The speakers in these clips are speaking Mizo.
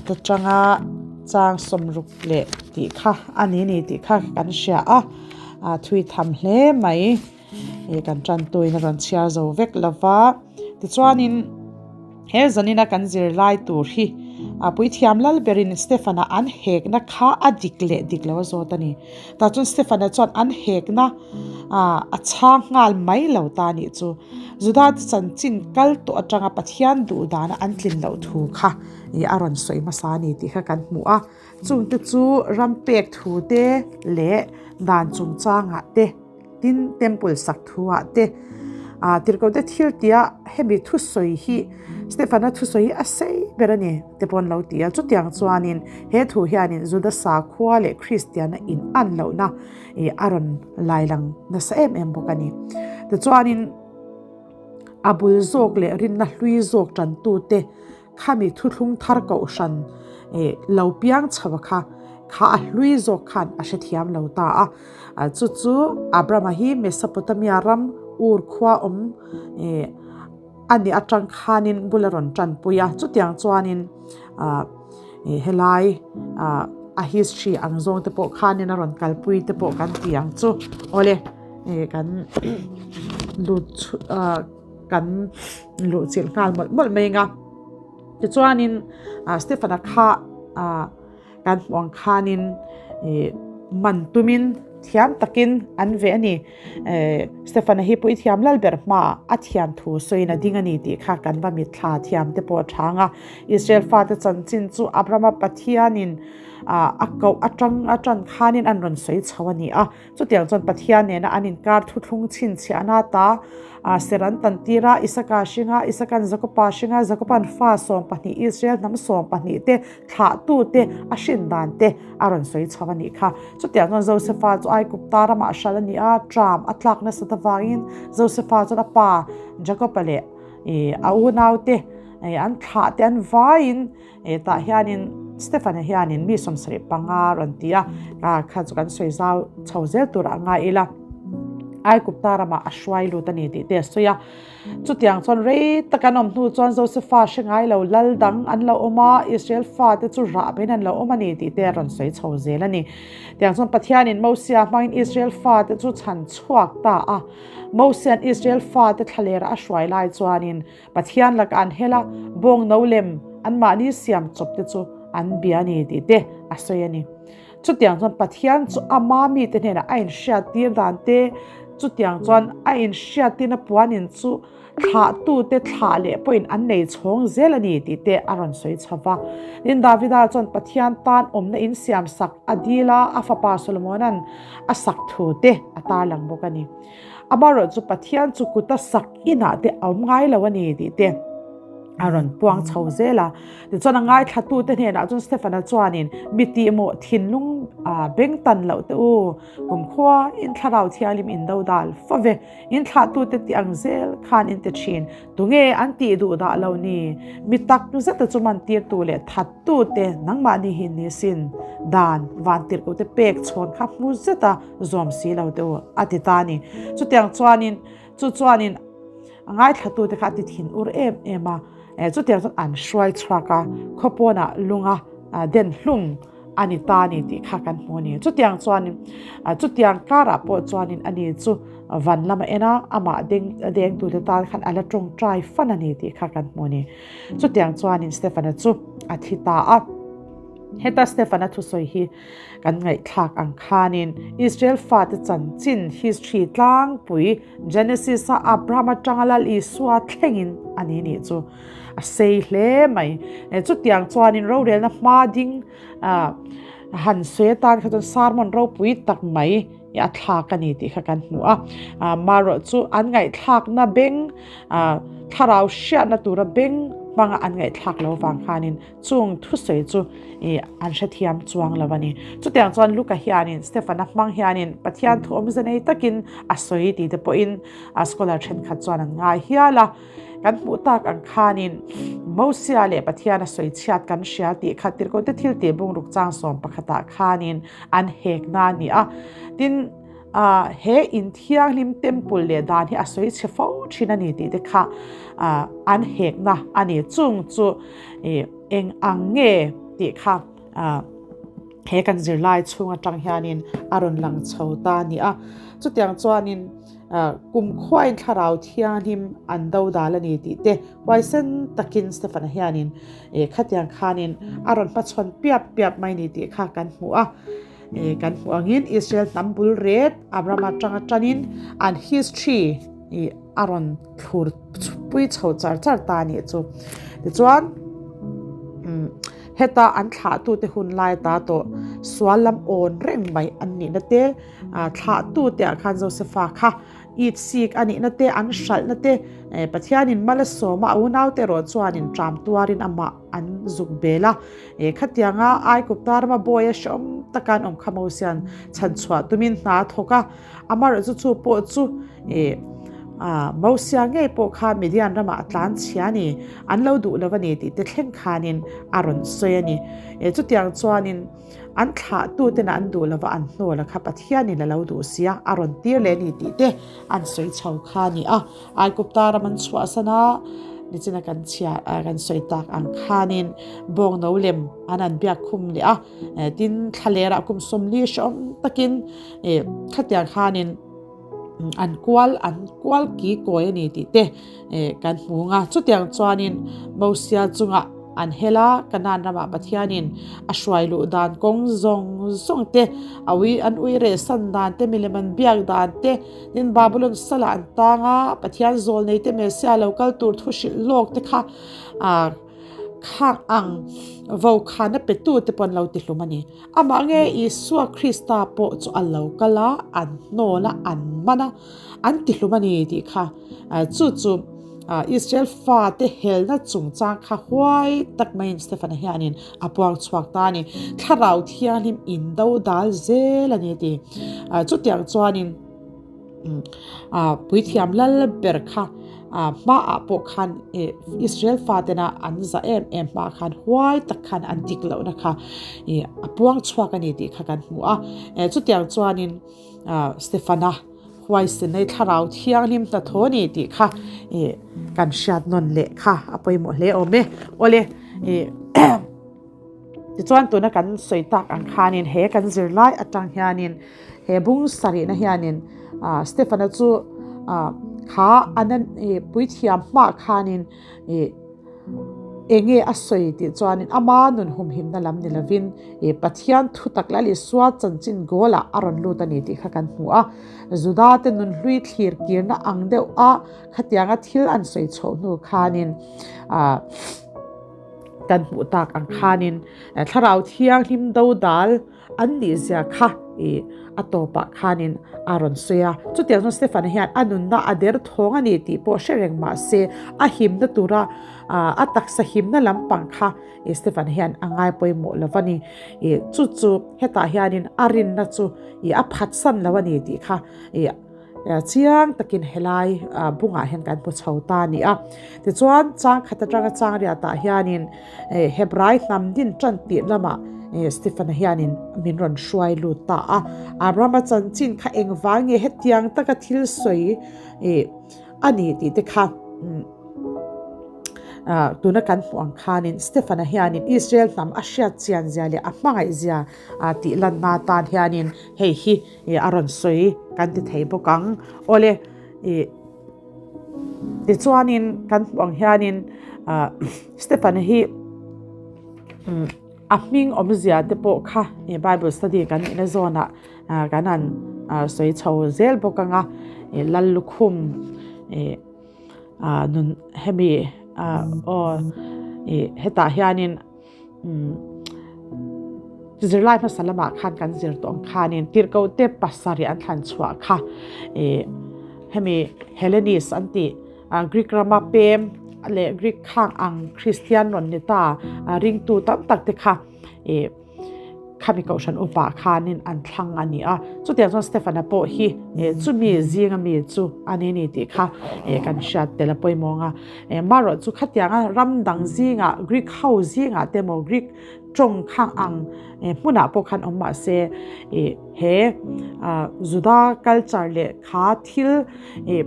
Pakhat atanga chang sawmruk leh tih kha a ni ni tih kha kan hria a, a thui tham hle mai. Ih kan tantuin a rawn chhiar zo vek lo va, tichuanin he zanina kan zirlai tur hi a puithiam lal berin Stefan-a an hekna kha a dik leh dik lo a zawt a ni. Tah chuan Stefan-a chuan an hekna a chhang nghal mai lo ta a nih chu. Juda te chanchin kal tawh atanga Pathian duh dana an tlin loh thu kha ih a rawn sawi hmasa a ni tih kha kan hmu a. Chungte chu ram pek thu te leh dan chungchangah te. Tin, temple sak thuah te tirhkohte thil tia hemi thusawi hi Stefana thusawi hi a sei ber a ni te pawh an lo ti a. Chutiang chuanin he thu hianin Juda sakhua leh Kristianna in an lohna a rawn lai lang nasa em em bawk a ni. Tichuanin a bul zawk leh rinna hlui zawk tantute Khami thuthlung thar kohhran lo piang chho kha kha a hlui zawk khan a hrethiam lo ta a. Chu chu Abrahama hi Mesopotamia ram Ur khua awm a nih atang khanin bul a rawn tanpui a. Chutiang chuanin helai a history ang zawng te pawh khanin a rawn kalpui te pawh kan ti ang chu. Awle kan lut kan luh chilh nghal mawlh mawlh mai ang a tichuanin ah Stephen-a kha ah kan hmuh ang khanin ih man tumin thiam takin an veh a ni eh Stephen-a hi puithiam lal ber hmaah a thiam thu sawiin a ding a ni tih kha kan va mitthla thiam te pawh a chhang a Israel fate chanchin chu Abrahama Pathianin ah a koh atang atan khanin an rawn sawi chho a ni a. Chutiang chuan Pathian nena an inkar thuthlung chhinchhiahna ta ser an tan tir a, Isaka hringa, Isakan Jakopa hringa, Jakopan fa 12 Israel hnam 12 te thlahtu te a hrin dan te a rawn sawi chho a nih kha. Chutiang chuan Josefa chu Aigupta ramah a hral a ni a, tram a tlak nasat avangin Josefa chuan a pa Jakopa leh a unaute an thlah te an vaiin Hetah hianin Stefan-a hianin mi 75 rawn ti a, kha chu kan sawi zau chho zel turah ngai ila, Aigupta ramah a hruai lut a ni tih te a sawi a. Chutiang chuan rei tak an awm hnu chuan Josefa hre ngai lo lal dang an lo awm a, Israel fate chu rah bein an lo awm a ni tih te a rawn sawi chho zel a ni. Tiang chuan Pathianin Mosia hmangin Israel fate chu chhan chhuak ta a. Mosia'n Israel fate thlalerah a hruai lai chuanin Pathian lakah an hel a, bawng no lem anmahni siam chawp te chu an bia a ni tih te a sawi a ni. Chutiang chuan Pathian chu ama mite hnenah a inhriattir dan te, chutiang chuan a inhriattirna puanin chu thlahtute thlah leh pawhin an nei chhawng zel a ni tih te a rawn sawi chho va. Tin, Davida chuan Pathian tan awmna insiam sak a dil a, a fapa Solomona'n a sak thu te a tarlang bawk a ni. Amaherawhchu Pathian chu kuta sak inah te a awm ngai lo a ni tih te a rawn puang chho zel a. Tichuan a ngaithlatute hnenah chuan Stefana chuanin mi tihmawh thinlung beng tan loh te u, kumkhua in thlarau thianghlim in do dal fo ve, in thlahtute tih ang zel khan in ti thin, tunge an tih duh dah lo ni, mi tak zeta chu man tirtu leh thattute nangmahni hi ni sin, dan vantirhkohte pek chhawn kha hmu zeta zawm si lo te u a ti ta a ni. Chutiang chuanin chu chuanin a ngaithlatute kha a ti thin ur em em a, chutiang chuan an hruai chhuak a, khawpawnah lunga den hlum a ni ta a ni tih kha kan hmu a ni. Chutiang chuanin chutiang karah pawh chuanin ani chu van lama en a, amah deng dengtute tan khan a la tawngtai fan a ni tih kha kan hmu a ni. Chutiang chuanin Stefana chu a thi ta a. Heta Stefana thusawi hi Kan ngaihthlak ang khanin Israel fate chanchin history tlangpui Genesis a Abraham atanga Lal Isua thlengin a ni nih chu a sei hle mai. Chutiang chuanin rorelna hma ding han sawi atan kha chuan sermon ropui tak mai a thlak a ni tih kha kan hmu a. Marawh chu an ngaihthlakna beng thlarau hriatna tura beng hmanga an ngaihthlak lo vang khanin Chung thusawi chu ih an hrethiam chuang lo a ni. Chutiang chuan Luka hianin Stefana hmang hianin Pathian thu awmze nei takin a sawi tih te pawhin a scholar thenkhat chuan an ngai hial a. Kan hmuh tak ang khanin Mosia leh Pathian a sawi chhiat kan hria tih kha tirhkohte thil tih bungruk chang sawm pakhatah khanin an hekna a ni a. Tin, ah he in thianghlim temple leh dan hi a sawi chhe fo thin a ni tih te kha ah an hekna a ni. Chung chu ih eng ang nge? tih kha he kan zirlai chhung atang hianin a rawn lang chho ta a ni a. Chutiang chuanin kumkhuain thlarau thianghlim an do dal a ni tih te huaisen takin Stefan-a hianin khatiang khanin a rawn hmachhawn piap piap mai ni tih kha kan hmu a. Kan hmuh angin Israel hnam bul ret Abraham atanga tanin an history a rawn thlur pui chho char char ta a nih chu. Tichuan heta an thlahtute hun lai ta tawh sual lam awn reng mai an nihna te thlahtute ah khan Josepha kha it sik a nihna te an hralhna te Pathianin mal a sawm a a unaute erawh chuanin ṭam tuarin amah an zuk bel a. Khatianga Aigupta rama bawi a hrehawm taka an awm kha Mosia'n chhanchhuah tumin hna a thawk a, amaherawhchu chu pawh chu Mosia ngei pawh kha Midian ramah a tlan chhia a ni, an lo duh lo a ni tih te thleng khanin a rawn sawi a ni. Chutiang chuanin an thlahtutena an duh lova an hnawl a kha Pathianin a lo duh si a, a rawn tir leh a ni tih te an sawi chho kha a ni a. Aigupta ram an chhuahsan a, nichina kan chhia kan sawi tak ang khanin bawngno lem an an biak khum leh a, tin thlalerah kum 40 hrehawm takin khatiang khanin an kual an kual ki kawi a ni tih te kan hmu ang a. Chutiang chuanin Mosia chungah an hel a, Kanaan ramah Pathianin a hruai luh dan kawng zawng zawng te, a ui an ui reh san dan te, milem an biak dan te, tin Babylon salah an tang a, Pathian zawl nei te Messiah lo kal tur thu hrilh lawk te kha khang ang vokhana petu te pawh an lo ti hlum a ni. Amah nge Isua Krista pawh chu a lo kal a, an hnawl a, an man a, an ti hlum a ni tih kha chu chu Israel fate helna chungchang kha huai tak maiin Stefana hianin a puang chhuak ta a ni. Thlarau Thianghlim indo dal zel a ni a ti. Chutiang chuanin Puithiam lal ber kha hmaah pawh khan Israel fatena an za em em hmaah khan huai tak khan an dik lohna kha a puang chhuak a ni tih kha kan hmu a. Chutiang chuanin Stefana huaisenna thlarau thianghlim hnathawh a ni tih kha kan hriat nawn leh kha a pawimawh hle awm e. Awle. Tichuan tuna kan sawi tak ang khanin he kan zirlai atang hianin he bung sarihna hianin Stefana chu kha anan puithiam hmah khanin enge a sawi tih chuanin ama nun humhimna lam ni lovin Pathian thutak leh Isua chanchin goal ah a rawn lut a ni tih kha kan hmu a. Juda te nun hlui thlir kirna ang deuh a khatianga thil an sawi chhoh hnu khanin Kan hmuh tak ang khanin Thlarau Thianghlim dodal an nih zia kha i a tawpah khanin a rawn sawi a. Chutiang chuan Stefan hian a nunna a der thawng a ni tih pawh hre reng mah se a himna tura a taksa himna lampang kha Stefan hian a ngai pawimawh lo a ni. Chu chu hetah hianin a rinna chu a phatsan lo a ni tih kha Chiang takin helai bungah hian kan hmu chho ta a ni a. Tichuan, chang khat atanga chang riatah hianin Hebrai hnam din tan tih lamah Stephen-a hianin min rawn hruai lut ta a. Abraham-a chanchin kha engvang nge hetiang taka thil sawi a ni tih te kha tuna kan hmuh ang khanin Stephen-a hianin Israel hnam a hriat chian zia leh a hmangaih zia tih lanna atan hianin hei hi Ih a rawn sawi kan ti thei bawk ang. Awle ih tichuanin kan hmuh ang hianin ah Stephen hi umm a hming awmzia te pawh kha ih bible study kan nihna zawnah ah kan han ah sawi chho zel bawk ang a ih Lallukhum ih ah nun hemi ah aw ih hetah hianin. Zirlai hmasa lamah khan kan zir tawh ang khanin tirhkohte pasarih an thlan chhuah kha ih hemi Hellenist an tih Greek rama pem leh Greek khang ang Kristian rawn ni ta ringtu tam tak te kha ih Khami kohhran upa khanin an thlang a ni a, chutiang chuan Stefana pawh hi chumi zinga mi chu a ni ni tih kha kan hriat tel a pawimawh ang a. Marawh chu khatianga ram dang zingah Greek ho zingah te emaw Greek Tawng kha ang hmunah pawh khan awm mah se he Juda culture leh kha thil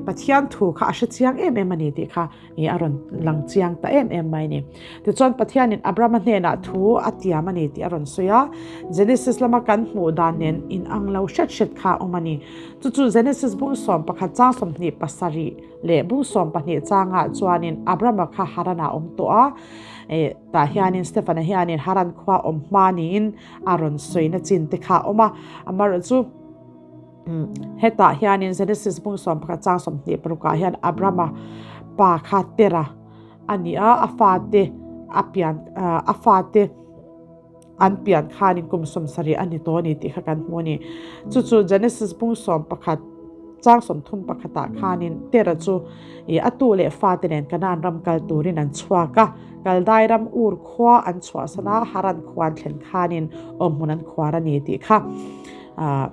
Pathian thu kha a hre chiang em em a ni tih kha a rawn lang chiang ta em em mai a ni. Tichuan Pathianin Abrahama hnenah thu a tiam a ni tih a rawn sawi a, Genesis lama kan hmuh dan nen inang lo hret hret kha a awm a ni. Chu chu Genesis bung 11 chang 27 leh bung 12 changah chuanin Abrahama kha Haran-ah a awm tawh a. Tah hianin Stefana hianin Haran khua awm hma niin a rawn sawina chin te kha a awm a, amaherawhchu hetah hianin Genesis bung 11 chang 26 ah hian Abrahama pa kha Tera a ni a, a fate a pian a fate an pian khanin kum 70 a ni tawh a ni tih kha kan hmu a ni. Chu chu Genesis bung 11 chang 31 ah khanin Tera chu ih a tu leh fate nen Kanaan ram kal turin an chhuak a, Kaldai ram Ur khua an chhuahsan a, Haran khua an thlen khanin awmhmun an khuar a ni tih kha ah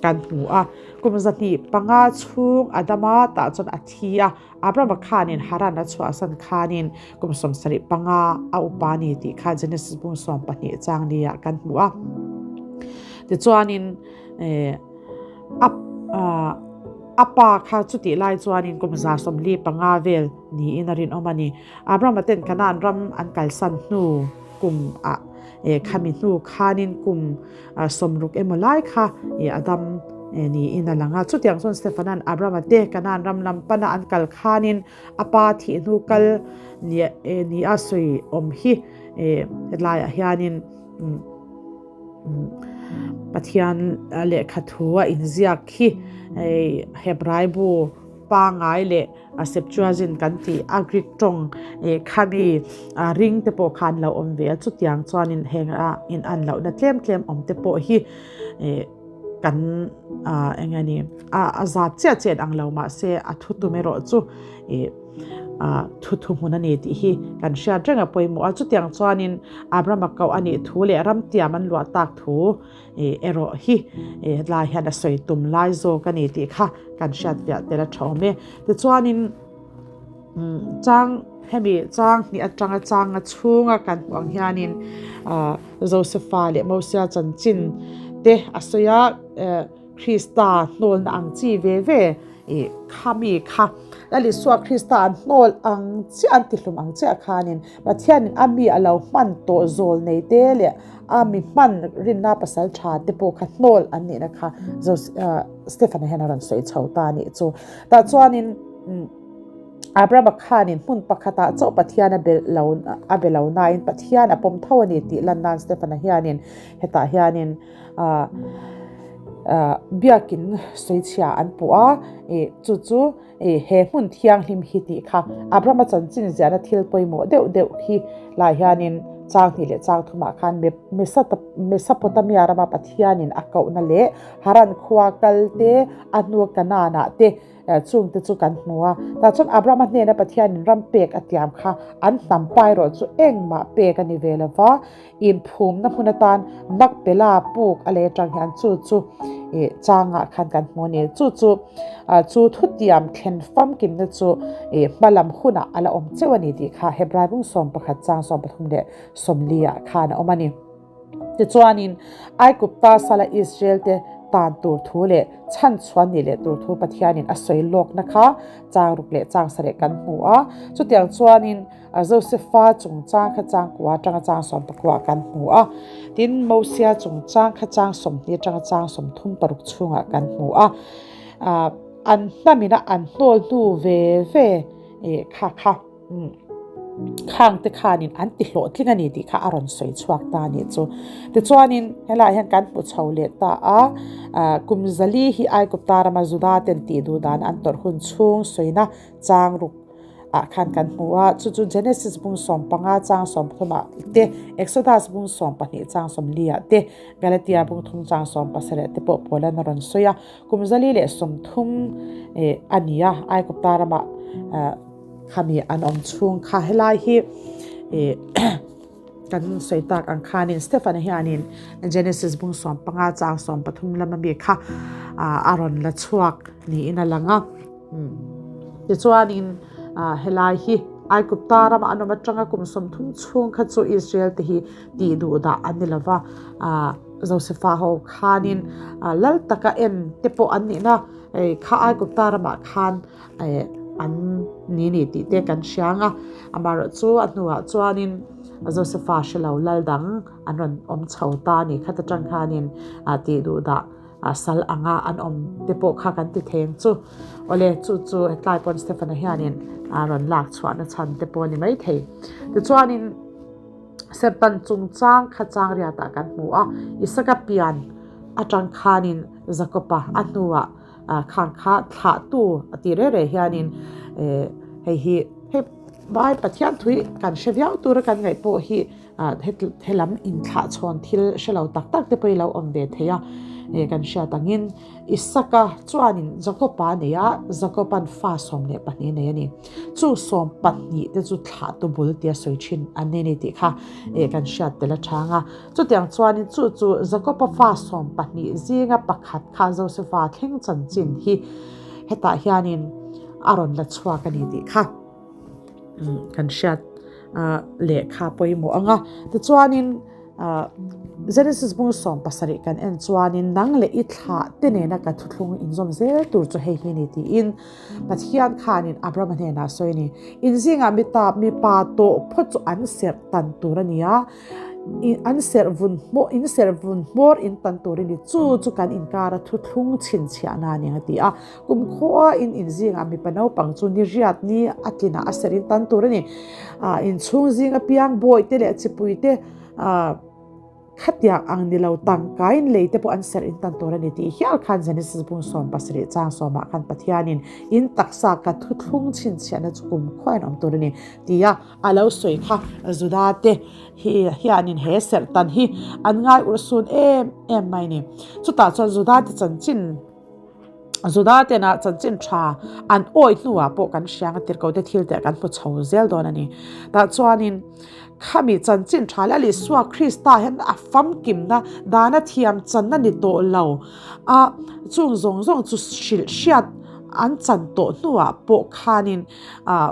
kan hmu a. Kum 205 chhung a dam a, tah chuan a thi a. Abrahama khanin Haran a chhuahsan khanin kum 75 a upa a ni tih kha Genesis bung 12 chang nia kan hmu a. Tichuanin a pa kha chutih lai chuanin kum 145 vel niin a rinawm a ni. Abrahama ten Kanaan ram an kalsan hnu kum ah khami hnu khanin kum 60 emaw lai kha a dam niin a lang a. Chutiang chuan Stefanan Abrahama te Kanaan ram lam pana an kal khanin a pa thih hnu kal ni a sawi awm hi hetlaiah hianin Pathian lehkha thu a inziak hi Hebrai bu pangai leh A Septuagint kan tih a Greek tawng khami ring te pawh khan lo awm ve a, chutiang chuanin heng a in an lohna tlem tlem awm te pawh hi kan eng nge ni a zat chiah chiah ang lo mahse a thu tum erawh chu thu thu hmun a ni tih hi kan hriat reng a pawimawh a, chutiang chuanin Abrahama koh a nih thu leh ramtiam an luah tak thu erawh hi hetlai hian a sawi tum lai zawk a ni tih kha kan hriat fiah tel a tha awm e. Tichuanin chang hemi chang hnih atanga changa chhunga kan hmuh ang hianin Josefa leh Mosia chanchin te a sawi a. Krista hnawlna ang chi ve ve i kha mi kha Lal Isua Krista an hnawl ang chiah an tihlum ang chiah khanin Pathianin a mi a lo hman tawh zawl nei te leh a mi hman rinna pasal tha te pawh kha hnawl an nihna kha Stefan-a hian a rawn sawi chho ta a nih chu. Tah chuanin Abrahama khanin hmun pakhatah chauh Pathian a be lo a be lo nain Pathian a pawm tho a ni tih lan nan Stefan-a hianin hetah hianin Biakin sawichhia an puh a, chu chu he hmun thianghlim hi tih kha Abrahama chanchin ziahna thil pawimawh deuh deuh hi lai hianin chang hnih leh chang thumah khan Mesopotamia rama Pathianin a kohna leh Haran khua kal te, a hnu Kanaan-ah te Chungte chu kan hmu a, tah chuan Abrahama hnena Pathianin ram pek a tiam kha an hnam pa erawh chu engmah pek a ni ve lo va, inphumna hmun atan Makpela puk a lei atang hian chu chu changah khan kan hmu a ni. Chu chu chu thutiam thlen famkimna chu hmalam hunah a la awm cheuh a ni tih kha Hebrai bung 11 chang 33 leh 40 ah khan a awm a ni. Tichuanin, Aigupta sala Israel-te tan tur thu leh chhanchhuan nih leh tur thu Pathianin a sawi lawkna kha chang ruk leh chang sareh kan hmu a. Chutiang chuanin, Josefa chungchang kha chang kua atanga chang 11 kan hmu a. Tin, Mosia chungchang kha chang 20 atanga chang 36 chhungah kan hmu a. An hnamina an hnawl hnu ve ve kha kha. Khang te khanin an ti hlawhtling a ni tih kha a rawn sawi chhuak ta a nih chu. Tichuanin helaiah hian kan hmu chho leh ta a, kum zali hi Aigupta rama Juda ten tih duh dan an tawrh hun chhung sawina chang ruk ah khan kan hmu a, chu chu Genesis bung 15 chang 13 ah te, Exodus bung 12 chang 14 ah te, Galatia bung thum chang 17 te pawh Paulan a rawn sawi a, kum 130 a ni a Aigupta ramah. Khami an awm chhung kha helai hi kan sawi tak ang khanin Stefan hianin Genesis bung 15 chang 13 lama mi kha a rawn la chhuak niin a lang a. Tichuanin helai hi. Aigupta rama an awm atanga kum 30 chhung kha chu Israel te hi tih duh dah an ni lova, Josefa ho khanin lal taka en te pawh an nihna kha Aigupta ramah khan an ni ni tih te kan hria ang a. Amaherawhchu a hnuah chuanin Josefa hre lo lal dang an rawn awm chho ta a ni. Khat atang khanin tih duh dah sal anga an awm te pawh kha kan ti thei ang chu. Awle, chu chu hetlai pawn Stefana hianin a rawn lak chhuahna chhan te pawh a ni maithei. Tichuanin Serhtan chungchang kha chang riatah kan hmu a, Isaka pian atang khanin Jakoba a hnuah khang kha thlahtu a ti reh reh hianin hei hi hei vai Pathian thui kan hre viau tura kan ngaih pawh hi he lam inthlah chhawn thil hre lo tak tak te pawh hi lo awm ve thei a kan hriat angin Isaka chuanin Jakoba a nei a, Jakoban fa 12 nei a ni. Chu 12 te chu thlahtu bul tia sawi thin an ni a ni tih kha kan hriat tel a chang a. Chutiang chuanin chu chu Jakoba fa 12 zinga pakhat kha Josefa thleng chanchin hi hetah hianin a rawn la chhuak a ni tih kha kan hriat lehkha pawimawh ang a. Tichuanin Genesis bung 17 kan en chuanin nang leh i thlah te nena ka thuthlung inzawm zel tur chu hei hi ni tiin Pathian khanin Abrahama hnenah a sawi a ni. Inzingah mita mipa tawh phawt chu an serh tan tur a ni a. An serh vun hmawr, in serh vun hmawr in tan tur a ni. Chu chu kan inkara thuthlung chhinchhiahna a ni ang a ti a. Kum khua in inzingah mipa naupang chu ni riat ni a tlinah a serh in tan tur a ni. Inchhung zing apiang bawihte leh chipuite Khatiang ang ni lo tangkain lei te pawh an serh in tan tur a ni tih hial khan Genesis bung 70 chang sawmah khan Pathianin in taksa ka thuthlung chhinchhiahna chu kum khuain awm tur a ni tia a lo sawi kha Juda te hi hianin he serh tan hi an ngai urhsun em em mai ni. Chutah chuan Juda te chanchin Juda tena chanchin tha an awi hnuah pawh kan hriang a tirko te thil te kan hmu chho zel dawn a ni. Tah chuanin khami chanchin tha leh Isua Krista hian a famkimna dana thiam channa ni tawh lo a chung zawng zawng chu hrilh hriat an chan tawh hnuah pawh khanin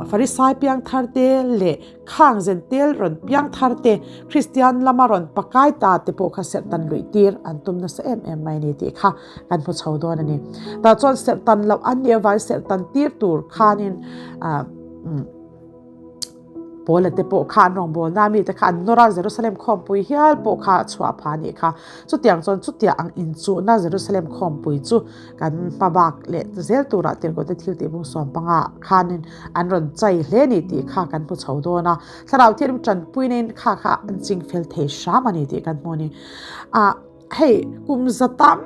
Farisai piangthar te leh Khang zentel rawn piang thar te, Kristian lama rawn pakai ta te pawh kha serhtan luih tir an tum nasa em em mai a ni tih kha kan hmu chho dawn a ni. Tah chuan serhtan loh an nih avangin serhtan tir tur khanin Paula te pawh kha an rawngbawlna mite kha an nawr a, Jerusalem khawmpui hial pawh kha a chhuah phah a nih kha. Chutiang chuan chutiang ang inchuhna Jerusalem khawmpui chu Kan hma bak leh zel turah tirhkohte thil tih bung 15 khanin an rawn chai hle ni tih kha kan hmu chho dawn a. Thlarau thianghlim tanpuinain kha kha an ching fel thei hram a ni tih kan hmu a ni. Ah hei kum za tam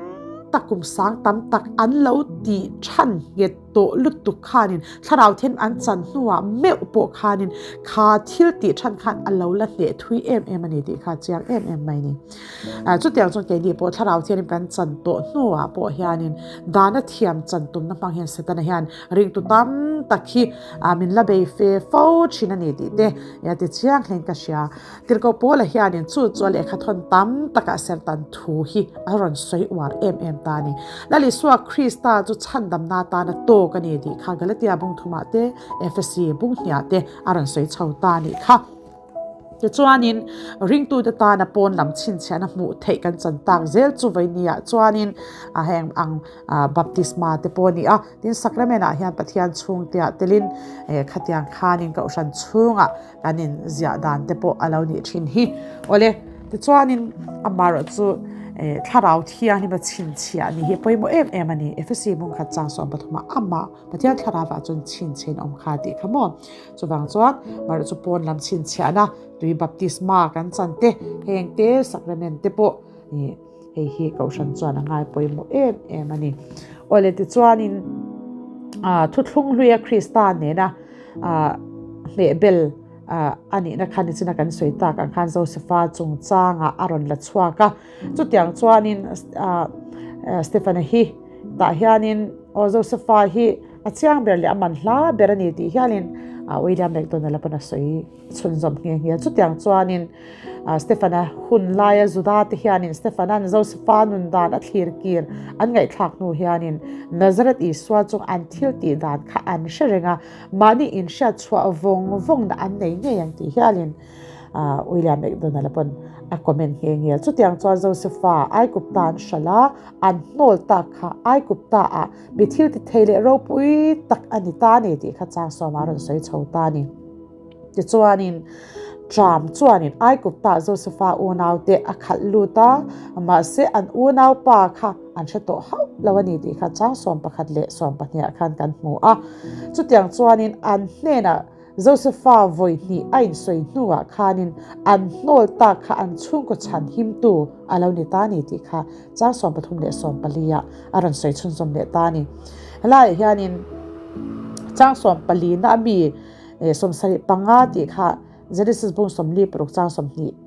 tak kum sang tam tak an lo tih than nghet tawh lutuk khanin thlarau thianghlim an chan hnuah meuh pawh khanin kha thil tih than khan a lo la hneh thui em em a ni tih kha chiang em em mai a ni. Chutiang chuan keini pawh thlarau thianin kan chan tawh hnuah pawh hianin dana thiam chan tumna hmang hian Setana hian ringtu tam tak hi min la bei fe fo thin a ni tih te a ti chiang hlein ka hria. Tirhkoh Paula hianin chu chu a lehkha thawn tam takah sertan thu hi a rawn sawi uar em em ta a ni. Lal Isua Krista chu chhandamna atana tawk a ni tih kha Galatia bung thumah te Efesi bung hniah te a rawn sawi chho ta a nih kha. Tichuanin, ringtute tana pawn lam chhinchhiahna hmuh theih kan chan tak zel chu vawinia chuanin a heng ang baptisma te pawh a ni a. Tin, sacrament-ah hian Pathian chhungteah telin khatiang khanin kohhran chhungah kan inziah dan te pawh a lo nih thin hi. Awle, tichuanin amaherawh chu thlarau thianghlima chhinchhiah ni hi pawimawh em em a ni. Efesi hmungkhat chang 13 ah amah Pathian thlarauah chuan chhinchhiahin awm kha tih kha maw? Chuvang chuan Marh chu pawn lam chhinchhiahna tui baptisma kan chan te, heng te sacrament te pawh hei hi Kohhran chuan a ngai pawimawh em em a ni. Awle tichuanin thuthlung hluia Krista nena hnehbel a nihna kha nichina kan sawi tak ang khan Josefa chungchangah a rawn la chhuak a. Chutiang chuanin Stephana hi tah hianin aw Josefa hi. a chiang ber leh a man hla ber a ni tih hialin William MacDonald-a pawn a sawi chhunzawm nghe nghe. Chutiang chuanin Stefana hun laia Juda te hianin Stefana'n Josefa nun dan a thlir kir an ngaihthlak hnu hianin Nazareth Isua chung an thil tih dan kha an hre reng a, mahni inhriat chhuah vawng vawngna an nei ngei ang tih hialin William MacDonald-a pawn a comment nghe nghe. Chutiang chuan Josefa Aigupta an hralh a, an hnawl tak kha Aigupta-ah mi thil ti thei leh ropui tak a ni ta a ni tih kha chang sawma a rawn sawi chho ta a ni. Tichuanin, Tram chuanin Aigupta Josefa unaute a khalh lut a, mahse an unaupa kha an hre tawh hauh lo a ni tih kha chang 11 leh 12 ah khan kan hmu a. Chutiang chuanin an hnenah Josefa vawi hnih a insawi hnuah khanin an hnawl tak kha an chhungkaw chhan himtu a lo ni ta a ni tih kha chang 13 leh 14 ah a rawn sawi chhunzawm leh ta a ni. Helaiah hianin chang 14 na ami 75 tih kha Genesis bung 46 chang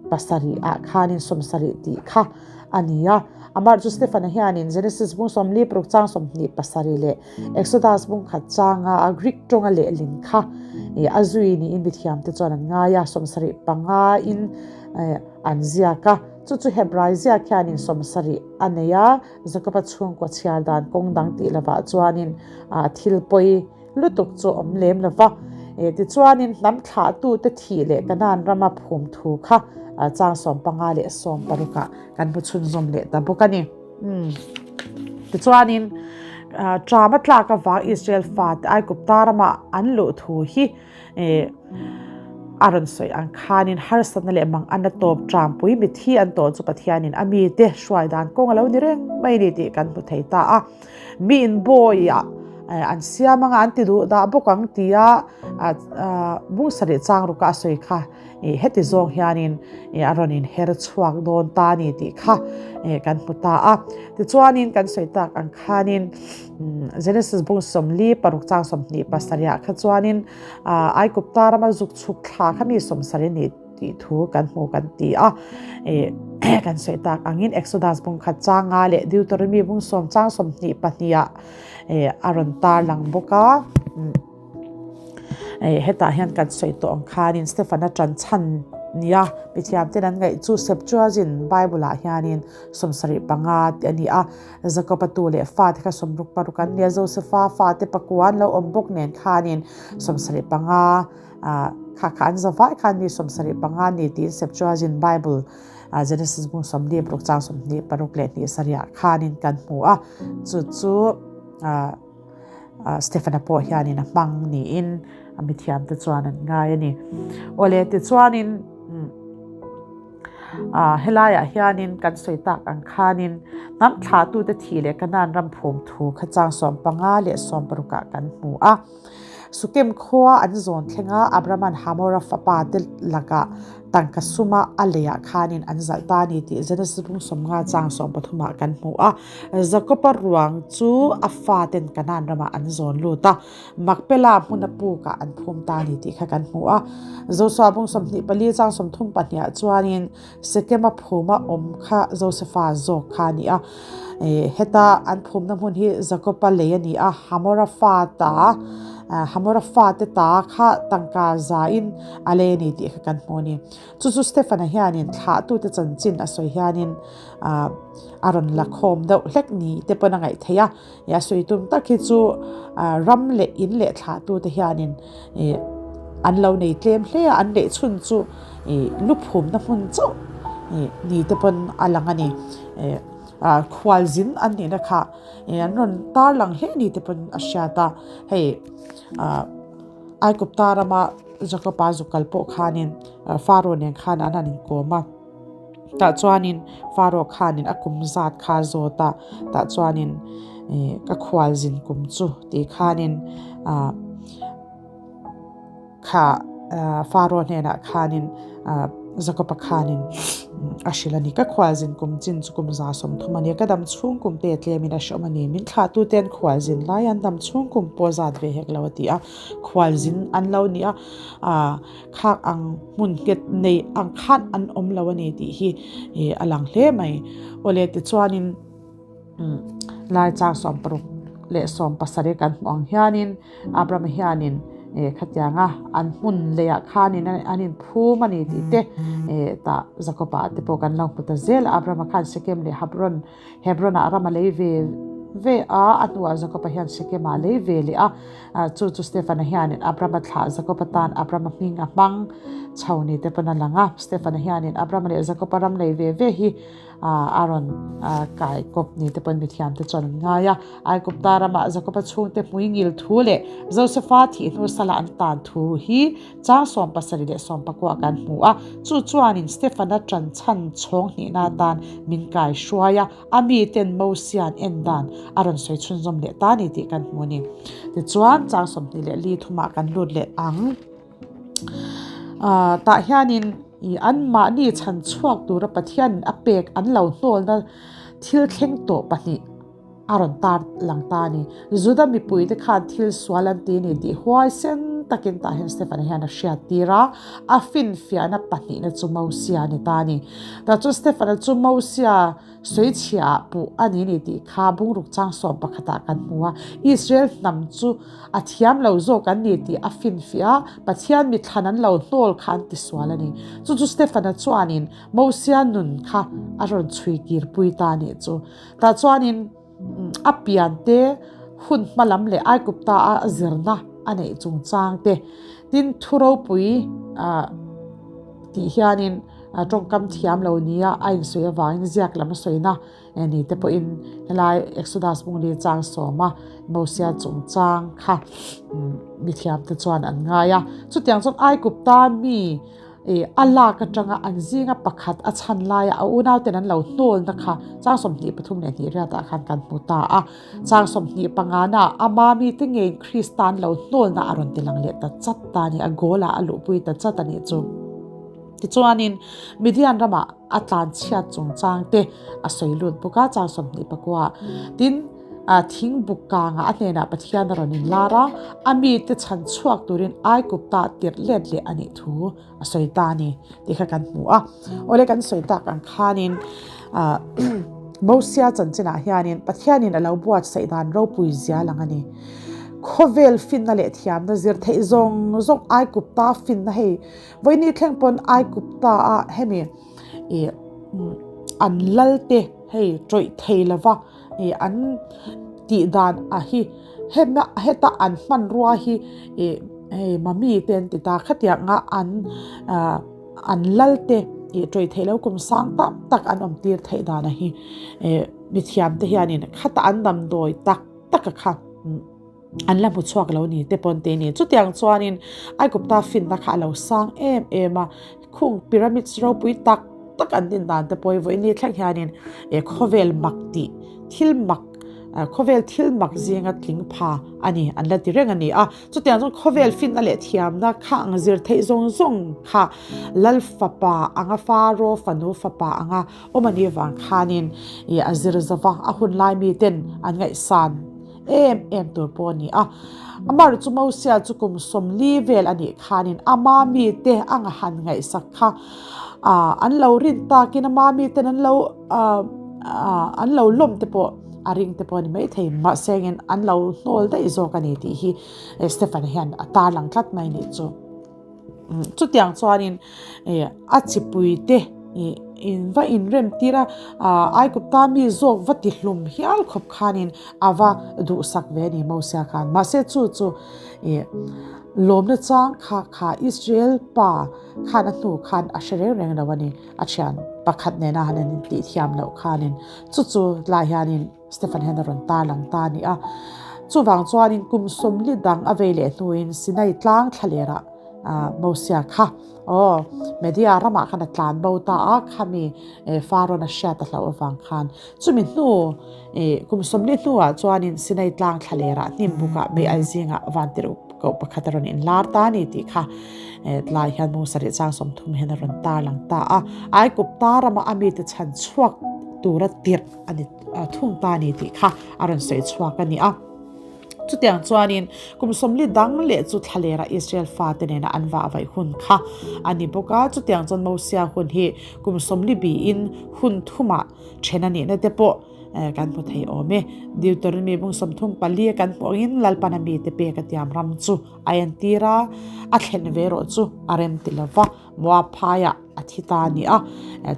27 ah khanin 70 tih kha a ni a. Amah chu Stefana hianin Genesis bung 46 chang 27 leh Exodus bung khat changa a Greek tawnga lehlin kha a zui niin mithiamte chuan an ngai a, 75 in an ziak a. Chu chu Hebrai ziak hianin 70 a nei a, Jakoba chhungkaw chhiar dan kawng dang tih lovah chuanin thil pawi lutuk chu awm lem lo va. Tichuanin hnam thlahtute thih leh Kanaan rama phum thu kha chang 15 leh 16 ah kan hmu chhunzawm leh ta bawk a ni. Tichuanin Ṭama tlak avang Israel fate Aigupta rama an luh thu hi a rawn sawi ang khanin harsatna leh mang an a tawp ṭampui mithi an tawh chu Pathianin a mite hruai dan kawng a lo ni reng mai a ni tih kan hmu thei ta a. Mi inbawiah an siam anga an ti duh dah bawk ang tia bung sarih chang ruka a sawi kha heti zawng hianin a rawn inher chhuak dawn ta a ni tih kha kan hmu ta a. Tichuanin kan sawi tak ang khanin Genesis bung 46 chang 27 ah kha chuanin Aigupta rama zuk chhuk thla kha mi 70 a ni. tih thu kan hmu kan ti a kan sawi tak angin Exodus bung khat changa leh Deuteronomy bung sawm chang 22 ah a rawn tar lang bawk a hetah hian kan sawi tawh ang khanin Stefana tan chhan nia mithiam ten an ngaih chu Septuagint Bible ah hianin 75 tih a ni a Jacob-a tu leh fate kha 66 an nia Joseph-a fate pakua an lo awm bawk nen khanin 75 Kha kha an za vai khan mi 75 ni tiin Septuagint Bible Genesis bung 46 chang 26 leh hnih sarih ah khanin kan hmu a. Chu chu Stefana pawh hianin a hmang niin a mithiamte chuan an ngai a ni. Awle tichuanin helaiah hianin kan sawi tak ang khanin hnam thlahtute thih leh Kanaan ram phum thu kha chang 15 leh 16 ah kan hmu a. Sukem khua an zawn thleng a, Abrahama'n Hamora fapa te lakah tangka suma a leiah khanin an zalh ta a ni tih Genesis bung 50 chang 13 ah kan hmu a. Jakoba ruang chu a faten Kanaan ramah an zawn lut a, Makpela hmuna pukah an phum ta a ni tih kha kan hmu a. Josua bung 24 chang 32 ah chuanin Sekema phuma awm kha Josefa zawk kha a ni a. Heta an phumna hmun hi Jakoba lei a ni a, Hamora fa ta, Hamora fate ta kha tangka zain a lei a ni tih kha kan hmu a ni. Chu chu Stefana hianin thlahtute chanchin a sawi hianin a rawn la khawm deuh hlek ni te pawn a ngaih theih a. A sawi tum tak hi chu ram leh in leh thlahtute hianin an lo nei tlem hle a, an neih chhun chu lu phumna hmun chauh ni te pawn a lang a ni. Khualzin an nihna kha an rawn tar lang hle ni te pawn a hriat a, hei Aigupta rama Jakoba zu kal pawh khanin Pharaoh nen khan an han inkawm a. Tah chuanin Pharaoh khanin a kum zat kha a zawt a, tah chuanin ka khualzin kum chu tih khanin ah kha Pharaoh hnenah khanin ah Jakob-a khanin a hrilh a ni. Ka khualzin kum chin chu kum 130 a ni a, ka dam chhung kum te tlemin a hreawm a ni. Min thlahtute an khualzin lai an dam chhung kum pawh zat ve hek lo a ti a, khualzin an lo ni a ah. Khak ang hmun nghet nei ang khan an awm lo a ni tih hi a lang hle mai. Awle tichuanin lai chang 16. leh 17 kan hmuh ang hianin Abrahama hianin khatianga an hmun leiah khanin an inphum a ni tih te tah Jakoba te pawh kan lo hmu ta zel a. Abrahama khan Shekem leh Hebron Hebron-ah ram a lei ve ve a, a hnuah Jakoba hian Shekem-ah a lei ve leh a. Chu chu Stefana hianin Abrahama thlah Jakoba tan Abrahama hming a hmang chho ni te pawn a lang a. Stefana hianin Abrahama leh Jakoba ram lei ve ve hi a rawn kai kawp ni te pawn mithiam te chuan an ngai a. Aigupta ramah Jakoba chhungte hmui ngil thu leh Josefa thih hnu sala an tan thu hi chang 17 leh 19 kan hmu a. Chu chuanin Stefana ṭan chhan chhawng hnihna atan min kai hruai a, a miten Mosia'n en dan a rawn sawi chhunzawm leh ta ni tih kan hmu a ni. Tichuan, chang 24 thumah kan lut leh ang. Tah hianin i anmahni chhan chhuak tura Pathianin a pek an lo hnawlna thil thleng tawh pahnih a rawn tar lang ta a ni. Juda mipuite khan thil sual an ti ni tih huaisen takin tah hian Stefan-a hian a hriat tir a, a finfiahna pahnihna chu Mosia a ni ta a ni. Tah chuan Stefan-a chu Mosia Sawichhiah ah puh a ni ni tih kha bungruk chang sawm pakhatah kan hmu a, Israel hnam chu a thiam lo zawk an ni tih a finfiah a, Pathian mithlan an lo hnawl kha an tisual a ni. Chu chu Stefana chuanin Mosia nun kha a rawn chhui kirpui ta a nih chu. Tah chuanin a piante hun hma lam leh Aigupta a zirna a neih chungchang te, tin thu ropui tih hianin tawngkam thiam lo nia a insawi avangin ziak lam a sawina ni te pawhin helai Exodus bungli chang sawma Mosia chungchang kha mithiam te chuan an ngai a. Chutiang chuan Aigupta mi a lak atanga an zinga pakhat a chhan laia a unauten an lo hnawlna kha chang 23 leh hnih riatah khan kan hmu ta a. Chang 25 na ama mite ngeiin Krista an lo hnawlna a rawn tilang leh ta chat ta a ni, a goal ah a luhpui ta chat a nih chu. Tichuanin Midian ramah a tlanchhiat chungchang te a sawi lut bawk a, chang 29. Tin, thing buk kangah a hnenah Pathian a rawn inlar a, a mite chhan chhuak turin Aigupta tirh let leh a nih thu a sawi ta a ni tih kha kan hmu a. Awle kan sawi tak ang khanin Mosia chanchinah hianin Pathianin a lo buatsaih dan ropui zia lang a ni. Khawvel finna leh thiamna zir theih zawng zawng Aigupta finna hei Vawiini thleng pawn Aigupta a hemi ih an lal te hei tawih thei lova ih an tih dan a hi hema heta an hmanrua hi ih hei mummy te an ti ta khatianga an ah an lal te ih tawih theih loh kum sang tak tak an awm tir theih dan a hi ih mithiam te hianin khata an damdawi tak tak a kha. An la hmu chhuak lo ni te pawn te ni. Chutiang chuanin Aigupta finna kha a lo sang em em a, khung pyramids ropui tak tak an din dan te pawh hi vawiin thleng hianin eh khawvel mak tih thil mak khawvel thil mak zinga tling pha a ni an la ti reng a ni a. Chutiang chuan khawvel finna leh thiamna kha ang zir theih zawng zawng kha Lal fapa anga Faro fanu fapa anga awm a nih vang khanin ih a zir zova a hun lai miten an ngaihsan em em tur pawh a ni a. Amar chu Mosia chu kum 40 vel a nih khanin ama mite anga han ngaihsak kha an lo rin takin ama miten an lo an lo lawm te pawh a ring te pawh a ni maithei mahse engin an lo hnawl daih zawk a ni tih hi Stefan hian a tarlang tlat mai a nih chu. Chutiang chuanin a chipuite in va inrem tir a, Aigupta mi zawk va tihlum hial khawp khanin a va duhsak ve a ni Mosia khan. Mahse chu chu lawmna chang kha kha Israel pa khan a hnu khan a hre reng reng lo a ni. A thian pakhat nena han in tihthiam loh khanin chu chu tlai hianin Stephen hian a rawn tarlang ta a ni a. Chuvang chuanin kum 40 dang a vei leh hnuin Sinai tlang thlalerah Mosia kha aw Media ramah khan a tlan bo ta a, khami Pharaoh-a hriat a hlauh avang khan. Chumi hnu kum 40 hnuah chuanin Sinai tlang thlalerah hnim bukah mei al zingah vantirh koh pakhat a rawn inlar ta a ni tih kha tlai hian Musa leh chang 30 hian a rawn tarlang ta a. Aigupta rama a mite chhan chhuak tura tirh a ni thung ta a ni tih kha a rawn sawi chhuak a ni a. Chutiang chuanin kum 40 dang leh chu thlalera Israel fate nena an vah vaih hun kha a ni bawk a. Chutiang chuan Mosia hun hi kum 40 biin hun thumah then a nihna te pawh. kan hmu thei awm e. Deuteronomy bung 34 a kan hmuh angin Lalpana mite pek a tiam ram chu a entir a, a thlen ve erawh chu a rem ti lo va, Moab phaiah a thi ta a ni a.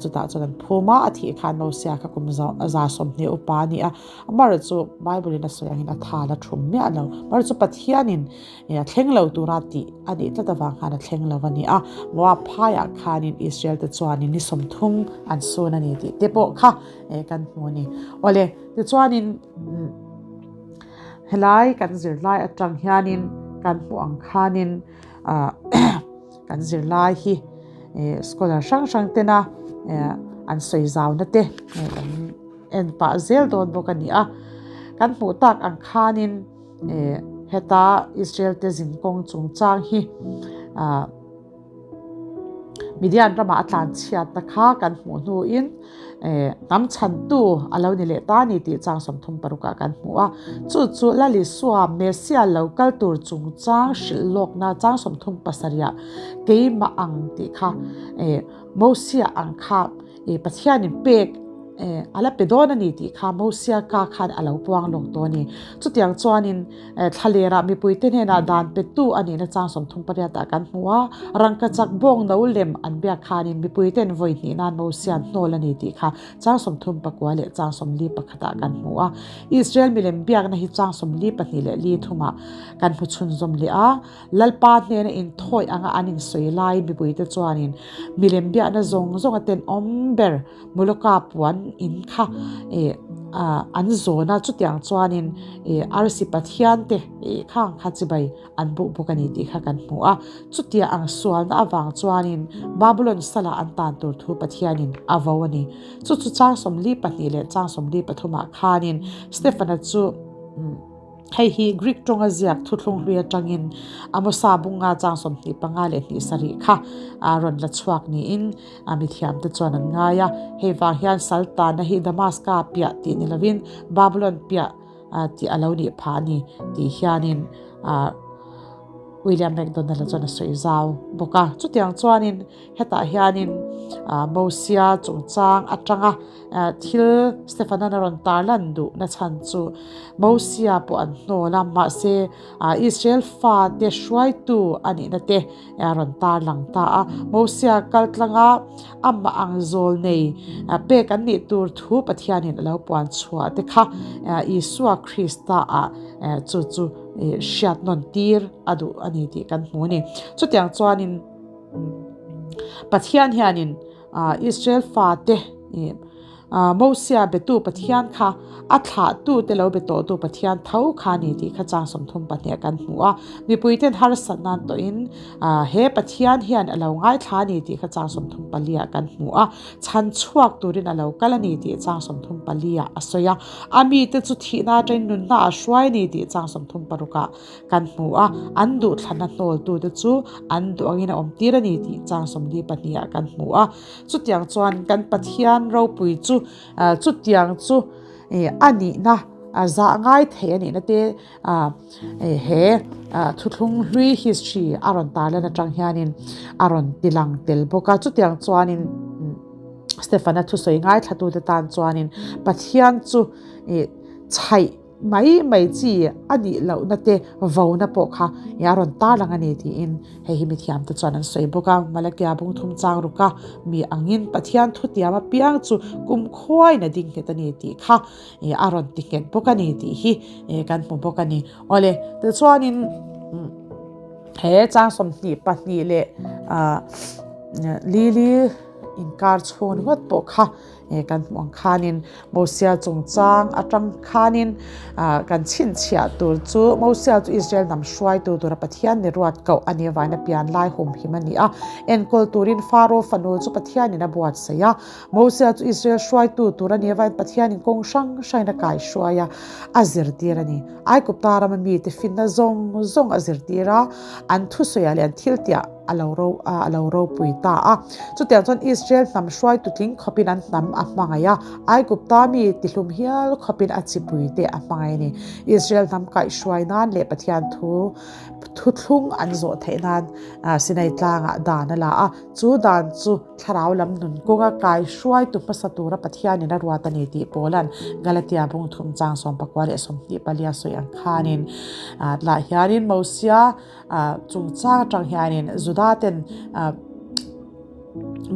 Chutah chuan an phum a, a thih khan Mosia kha kum 120 upa a ni a. Amaherawhchu chu Bible in a sawi angin a thal a thum miah lo. Amaherawhchu chu Pathianin a thleng lo tura tih a nih tlat avang khan a thleng lo a ni a. Moab phaiah khanin Israel te chuanin ni 30 an sun a ni tih te pawh kha kan hmu a ni. Awle, tichuanin helai kan zirlai atang hianin kan hmuh ang khanin kan zirlai hi scholar hrang hrang tena an sawi zauna te kan en pah zel dawn bawk a ni a. Kan hmuh tak ang khanin heta Israel te zinkawng chungchang hi Midian ramah a tlan chhiatna kha kan hmuh hnuin hnam chhantu a lo ni leh ta a ni tih chang 36 ah kan hmu a. Chu chu Lal Isua Messiah lo kal tur chungchang hrilh lawkna chang 37 ah keimah ang tih kha Mosia ang kha Pathianin pek a la pe dawn a ni tih kha Mosia ka khan a lo puang lawk tawh a ni. Chutiang chuanin Thlalerah mipuite hnenah dan petu a nihna chang 38 ah kan hmu a, rangkachak bawng no lem an biak khanin mipuiten vawi hnih nan Mosian hnawl a ni tih kha chang 34 leh chang 41 ah kan hmu a. Israel milem biakna hi chang 42 leh li thumah kan hmu chhunzawm leh a. Lalpa hnena inthawi anga an insawi lai mipuite chuanin milem biakna zawng zawnga tenawm ber Moloka puan in kha an zawn a, chutiang chuanin arsi pathian te khang kha chibai an buh bawk a ni tih kha kan hmu a. Chutia ang sualna avang chuanin Babulon salah an tan tur thu Pathianin a vo a ni. Chu chu chang 42 leh chang 43 ah khanin Stefana chu Hei hi Greek tawnga ziak thuthlung hlui atangin Amosa bunga chang 25 leh 27 kha a rawn la chhuak niin a mithiamte chuan an ngai a. Hei vang hian Saltana hi Damaska piah tih ni lovin Babulon piah tih a lo nih phah a ni tih hianin William MacDonald-a chuan a sawi zau bawk a. Chutiang chuanin hetah hianin Mosia chungchang atanga Thil Stefanan a rawn tarlan duh na chhan chu Mosia pawh an hnawl a, mahse Israel fate hruaitu a nihna te a rawn tarlang ta a. Mosia kaltlanga amah ang zawl nei pek an nih tur thu Pathianin a lo puan chhuah te kha Isua Krista ah chu chu hriat nawn tir a duh a ni tih kan hmu a ni. Chutiang chuanin Pathian hianin Israel fate Mosia betu Pathian kha a thlahtute lo be tawhtu Pathian tho kha a ni tih kha chang 32 ah kan hmu a. Mipuiten harsat nan tawhin he Pathian hian a lo ngaithla a ni tih kha chang 34 ah kan hmu a. Chhan chhuak turin a lo kal a ni tih chang 34 ah a sawi a. A mite chu thihna atangin nunna a hruai a ni tih chang 36 ah Kan hmu a, an duhthlanna hnawltute chu an duh angin a awmtir a ni tih chang 42 ah kan hmu a. Chutiang chuan kan Pathian ropui chu chutiang chu a nihna zah ngai thei a nihna te he thuthlung hlui history a rawn tarlan atang hianin a rawn tilang tel bawk a. Chutiang chuanin Stefana thusawi ngaithlatute tan chuanin Pathian chu chhaih Mai mai chi a nih lohna te vona pawh kha i a rawn tarlang a ni tiin hei hi mithiamte chuan an sawi bawk a. Malakia bung thum chang ruk a, mi angin Pathian thutiam apiang chu kum khuain a ding nghet a ni tih kha i a rawn ti nghet bawk a ni tih hi kan hmu bawk a ni. Awle, tichuanin he chang 22 leh lili inkar chhung ringawt pawh kha Kan hmuh ang khanin Mosia chungchang atang khanin kan chhinchhiah tur chu Mosia chu Israel hnam hruaitu tura Pathian ni ruat koh a nih avangin a pian lai humhim a ni a. Enkawl turin Faro fanu chu Pathianin a buatsaih a. Mosia chu Israel hruaitu tur a nih avangin Pathianin kawng hrang hrangin a kaihruai a, a zirtir a ni. Aigupta rama mite finna zawng zawng a zirtir a, an thusawiah leh an thiltiah. a lo ro a lo ropui ta a. Chutiang chuan Israel hnam hruaitu tling khawpin an hnam a hmangaih a, Aigupta mi tihlum hial khawpin a chipuite a hmangaih a ni. Israel hnam kaihhruai nan leh Pathian thu thuthlung an zawh theih nan Sinai tlangah dan a la a, chu dan chu Thlarau lam nun kawnga kaihruaitu hmasa tura Pathianin a ruat a ni tih Paula'n Galatia bung thum chang 14 leh 24 sawi ang khanin lah hianin Mosia chungchang atang hianin Juda ten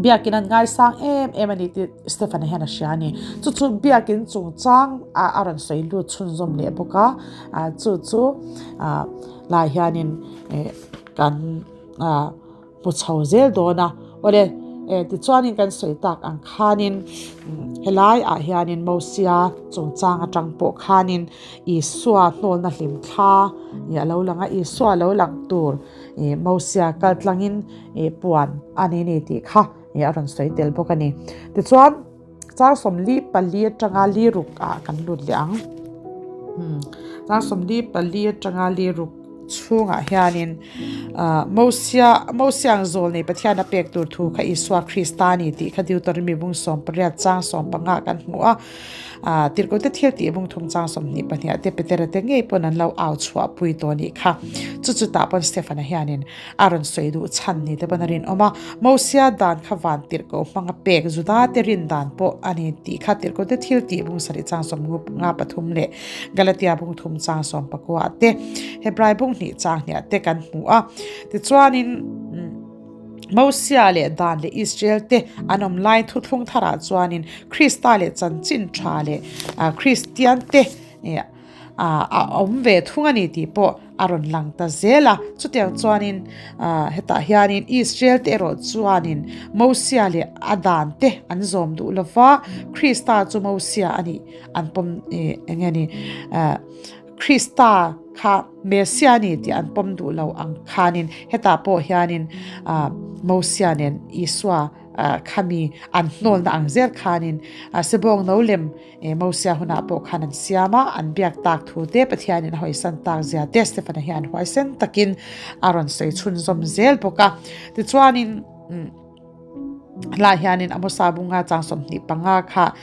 biakin an ngaisang em em a ni tih Stefan-a hian a hria a ni. Chu chu biakin chungchang a rawn sawi lut chhunzawm leh bawk a, chu chu lah hianin kan hmu chho zel dawn a. Awle, eh, tichuanin kan sawi tak ang khanin helai ah hianin Mosia chungchang atang pawh khanin Isua hnawlna hlim thla ih a lo lang a, Isua lo lang tur ih Mosia kal tlangin ih puan a ni ni tih kha ih a rawn sawi tel bawk a ni. Tichuan. Char 44 atanga li ruk ah kan lut leh ang. Char 44 atanga li ruk chhungah hianin Mosia Mosia ang zawl nei Pathian a pek tur thu kha Isua Krista a ni tih kha Deuteronomy bung 18 chang 15 kan hmu a. Tirhkohte thil tih bung thum chang 22 te Petera te ngei pawn an lo au chhuah pui tawh a nih kha. Chu chutah pawn Stefana hianin A rawn sawi duh chhan ni te pawn a rinawm a, Mosia dan kha van tirhkoh hmanga pek Juda te rin dan pawh a ni tih kha tirhkoh te thil tih bung sarih chang sawm nga pathum leh Galatia bung thum chang sawm pakua te Hebrai bung hnih chang hniah te kan hmu a. Tichuanin Mosia leh dan leh Israel te an awm lai thuthlung tharah chuanin Krista leh chanchin tha leh Kristian te a awm ve thung a ni tih pawh a rawn lang ta zel a. Chutiang chuanin hetah hianin Israel te erawh chuanin Mosia leh a dan te an zawm duh lo va, Krista chu Mosia a nih an pawm eng nge ni Krista kha Messia a ni tih an pawm duh lo ang khanin hetah pawh hianin Mosia nen Isua khami an hnawlna ang zel khanin Sebawng no lem E Mosia hunah pawh khan an siam a, an biak tak thu te, Pathianin a hawisan tak zia te Stefana hian huaisen takin a rawn sawi chhunzawm zel bawk a. Tichuanin helai hianin Amosa bunga chang 25 kha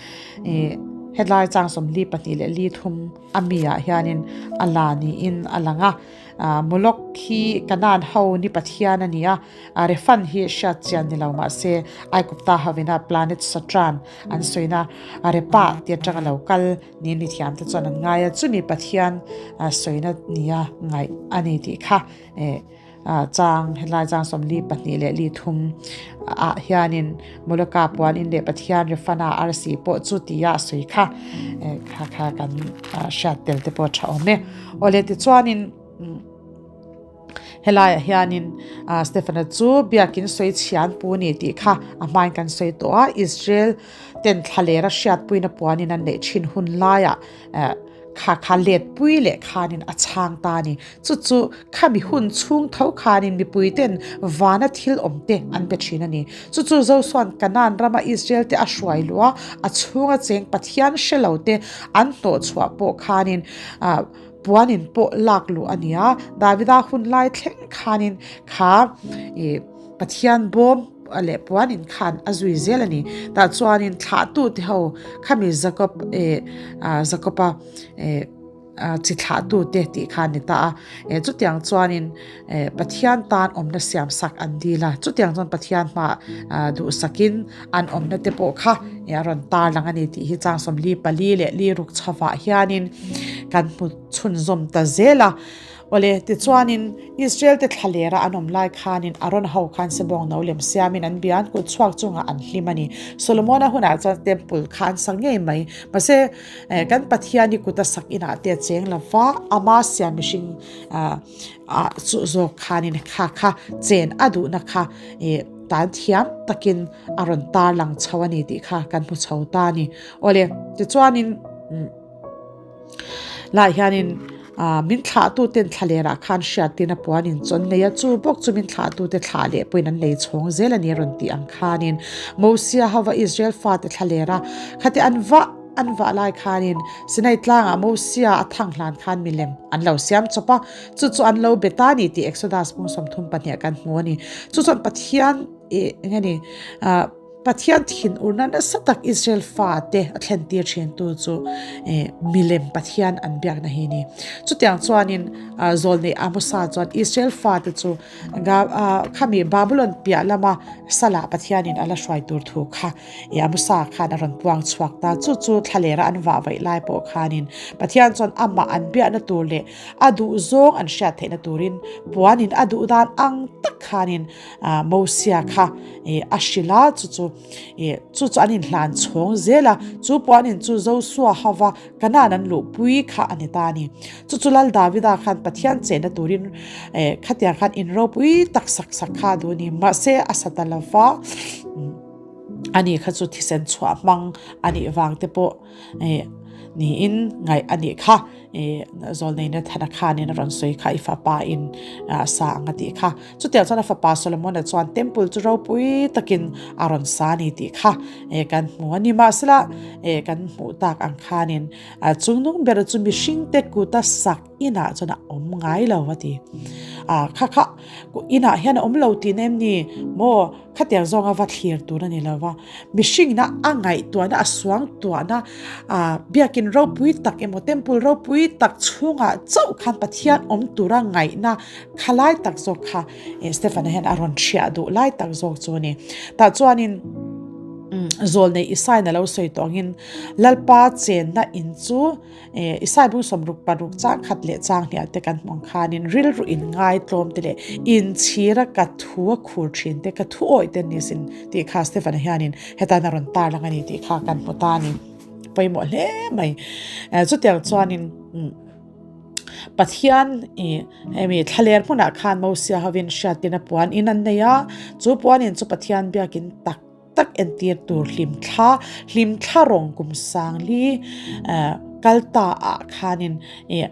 e hetlai chang 42 leh li thum a mi ah hianin a la niin a lang a. Molok hi Kanaan ho ni Pathian a ni a, Refan hi hriat chian ni lo mahse Aigupta hovina planet Saturn An sawina a repa tih atanga lo kal niin mi thiamte chuan an ngai a, chumi Pathian sawina nia ngaih a ni tih kha chang helai chang 42 leh li thum ah hianin Moloka puan in leh Pathian Refana arsi pawh chu tia a sawi kha kha kha kan hriat tel te pawh a tha awm e. Awle tichuanin. Helaiah hianin Stephena chu biakin sawi chhian pu ni tih kha a hmain kan sawi tawh a, Israel ten thlalera hriatpuina puanin an neih thin hun laiah kha kha letpui leh khanin a chhang ta a ni. Chu chu khami hun chhung tho khanin mipui ten vana thil awm te an pe thin a ni. Chu chu Josua'n Kanaan rama Israel te a hruai luh a, a chhunga cheng Pathian hre lo te an hnawhchhuah pawh khanin Puanin pawh lak luh a ni a, Davida hun lai thleng khanin kha ih Pathian bawm leh puanin khan a zui zel a ni. Tah chuanin thlahtute ho khami Jacob ih Jacob-a ih chi thlahtute tih kha a ni ta a. Eh chutiang chuanin eh Pathian tan awmna siam sak an dil a, chutiang chuan Pathian hmaah duhsakin an awmna te pawh kha a rawn tar lang a ni tih hi chang 44 leh li ruk chhavah hianin kan hmu chhunzawm ta zel a. Awle tichuanin Israel te thla lera an awm lai khanin Aaron ho khan sebawng no lem siamin an bia an kut chhuak chungah an hlim a ni. Solomona hunah chuan temple kha an sak ngei mai. Mahse kan Pathian hi kut a sak inah te a cheng lo va, ama siam mihring ah chu zawk khanin kha kha chen a duhna kha ih tan thiam takin a rawn tar lang chho a ni tih kha kan hmu chho ta a ni. Awle tichuanin lai hianin ah min thlahtuten thlalerah khan hriattin a puan in chawn nei a, chu bawk chu min thlahtute thlah leh pawhin an nei chhawng zel a ni a rawn tih ang khanin Mosia hova Israel fate thlalera khati an vah. an vah lai khanin Sinai tlangah Mosia a thang hlan khan milem an lo siam chawp a, chu chu an lo be ta a ni tih Exodus bung 32 ah kan hmu a ni. Chu chuan Pathian ih eng nge ni ah Pathian thinurna nasa tak Israel fate a thlentir thintu chu ih milem Pathian an biakna hi a ni. Chutiang chuanin ah zawlnei Amosa chuan Israel fate chu Khami Babulon piah lama Salah Pathianin a la hruai tur thu kha i Amosa khan a rawn puang chhuak ta. Chu chu thlalera an vah vaih lai pawh khanin Pathian chuan amah an biahna tur leh a duhzawng an hriat theihna turin puanin a duh dan ang tak khanin Mosia kha a hrilh a, chu chu chu chu an inhlan chhawng zel a. Chu puanin chu Josua hova Kanaan an luhpui kha a ni ta a ni. Chu chu Lal Davida khan Pathian chenna turin eh khatiang khan in ropui tak sak sak kha a duh a ni. Mahse a sa ta lo va, ani kha chu thisen chhuah hmang a nih vang te pawh eh niin ngaih a nih kha. Eh Zawlneina Thana khanin a rawn sawi kha i fapa in a sa ang a tih kha. Chutiang chuan a fapa Solomona chuan temple chu ropui takin a rawn sa a ni tih kha eh kan hmu a ni. Mahsela eh kan hmuh tak ang khanin chungnung ber chu mihringte kuta sak inah chuan a awm ngai lo a ti. Ah kha kha inah hian a awm lo tihna em ni maw? Khatiang zawnga va thlir tur a ni lo va, mihringina a ngaihtuahna, a suangtuahna, ah biakin ropui tak emaw temple ropui tak chhungah chauh khan Pathian awm tura ngaihna kha lai tak zawk kha Stefana hian a rawn hriah duh lai tak zawk chu a ni. Tah chuanin Zawlnei Isaiin a lo sawi tawh angin Lalpa chenna in chu Isai bung 66 chang khat leh chang hniah te kan hmuh ang khanin rilru in ngaitlawm te leh inchhira ka thu a khur thin te, ka thu awih te an ni sin tih kha Stefana hianin hetan a rawn tarlang a ni tih kha kan hmu ta a ni. Pawimawh hle mai. Chutiang chuanin Pathian i hemi thlaler hmunah khan Mosia hovin hriattirna puan in an nei a, chu puan in chu Pathian biakin tak tak entir tur hlimthla hlimthla rawng kum sangli kal ta ah khanin ih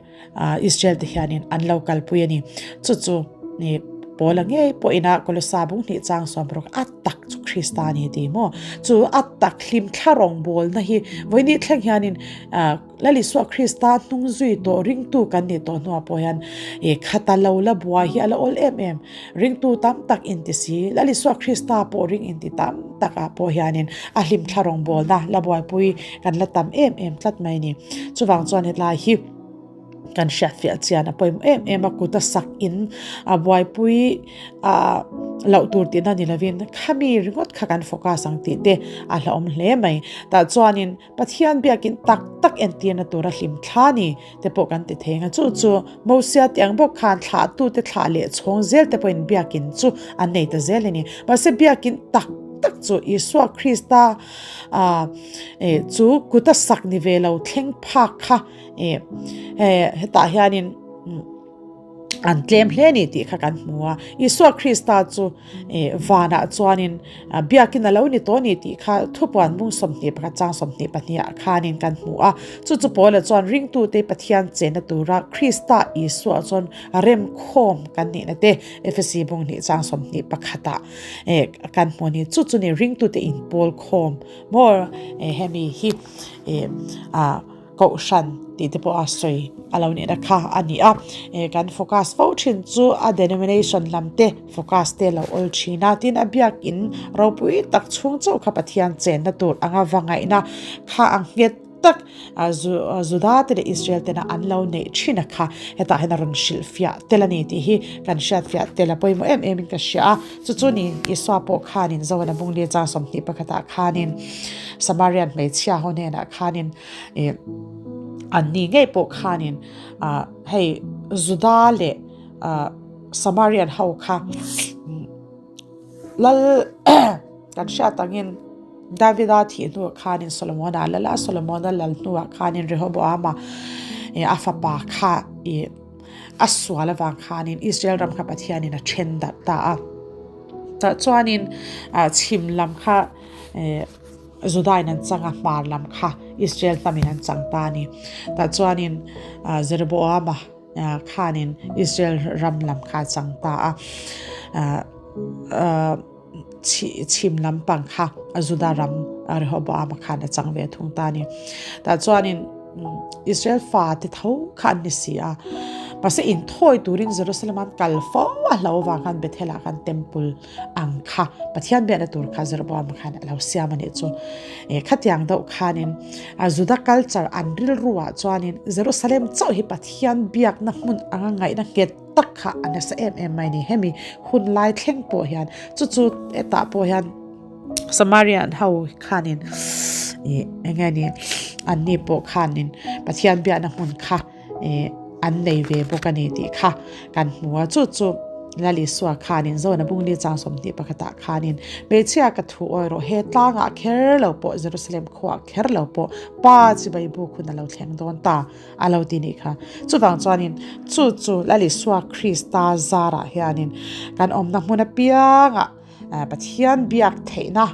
Israel te hianin an lo kalpui a ni. Chu chu ih Paula ngei pawhin a Kolosa bung hnih chang sawm rawk a tak chu Krista a ni tih maw? Chu a tak hlimthla rawngbawlna hi vawiin thleng hianin Lal Isua Krista hnung zui tawh ringtu kan nih tawh hnuah pawh hian ih khata lo la buai hi a la awl em em. Ringtu tam tak inti si, Lal Isua Krista pawh ring inti tam takah pawh hianin a hlimthla rawngbawlna la buaipui kan la tam em em tlat mai a ni. Chuvang chuan hetlai hi kan hriatfiah chian a pawimawh em em a, kuta sak in a buaipui ah loh tur tihna ni lovin khami ringawt kha kan focus ang tih te a hlauhawm hle mai. Tah chuanin Pathian biakin tak tak entirna tura hlim thla ni te pawh kan ti thei ang a, chu chu Mosia tih ang bawk khan thlahtute thlah leh chhawng zel te pawhin biakin chu an nei ta zel a ni. Mahse biakin tak tak chu Isua Krista ah chu kuta sak ni ve lo thleng phak kha eh hetah hianin An tlem hle ni tih kha kan hmu a. Isua Krista chu vanah chuanin biakin a lo ni tawh ni tih kha thupuan bung 21 chang 22 ah khanin kan hmu a. Chu chu Paula chuan ringtute Pathian chenna tura Krista Isua chuan remkhawm kan nihna te Efesi bung hnih chang 21 ah kan hmu a ni. Chu chu ni ringtute inpawlkhawm maw hemi hi Kohhran tih te pawh a sawi a lo nihna kha a ni a, eh kan focus fo thin chu a denomination lam te focus te lo awl thin a, tin a biakin ropui tak chhung chauh kha Pathian chenna tur anga va ngaihna kha a nghet tak a zu Juda te leh Israel tena an lo neih thin a kha hetah hian a rawn hrilh fiah tel a ni tih hi kan hriat fiah tel a pawimawh em em in ka hria a, chu chu ni Isua pawh khanin Zohana Bungli chang 21 ah khanin Samarian hmeichhia ho hnenah khanin Ih an ni ngei pawh khanin ah hei Juda leh ah Samarian ho kha lal kan hriat angin Davida thih hnuah khanin Solomona a lal a, Solomona lal hnuah khanin Rehoboama ih a fapa kha ih a sual avang khanin Israel ram kha Pathianin a then darh ta a. Tah chuanin ah chhim lam kha eh. Judain an chang a, hmar lam kha Israel hnamin an chang ta a ni. Tah chuanin Jeroboama khanin Israel ram lam kha a chang ta a, chhim lampang kha Juda ram Rehoboama khan a chang ve thung ta a ni. Tah chuanin Israel fate tho kha an ni si a, mahse inthawi turin Jerusalem an kal fo a hlo avang khan Bethel ah khan temple ang kha Pathian biakna tur kha Jeroboama khan a lo siam a nih chu. E khatiang deuh khanin Juda culture an rilru ah chuanin Jerusalem chauh hi Pathian biakna hmun anga ngaihna nghet tak kha a nasa em em mai a ni. Hemi hun lai thleng pawh hian chu chu hetah pawh hian Samarian ho khanin ih eng nge ni an ni pawh khanin Pathian biakna hmun kha ih an nei ve bawk a ni tih kha kan hmu a. Chu chu Lal Isua khanin Zona Bungli chang 21 ah khanin hmeichhia ka thu awi rawh he tlangah kher lo pawh Jerusalem khuaah kher lo pawh Pa chibai buk hun a lo thleng dawn ta. A lo ti nih kha. Chuvang chuanin chu chu Lal Isua Krista zarah hianin kan awmna hmun apiangah Pathian biak theihna,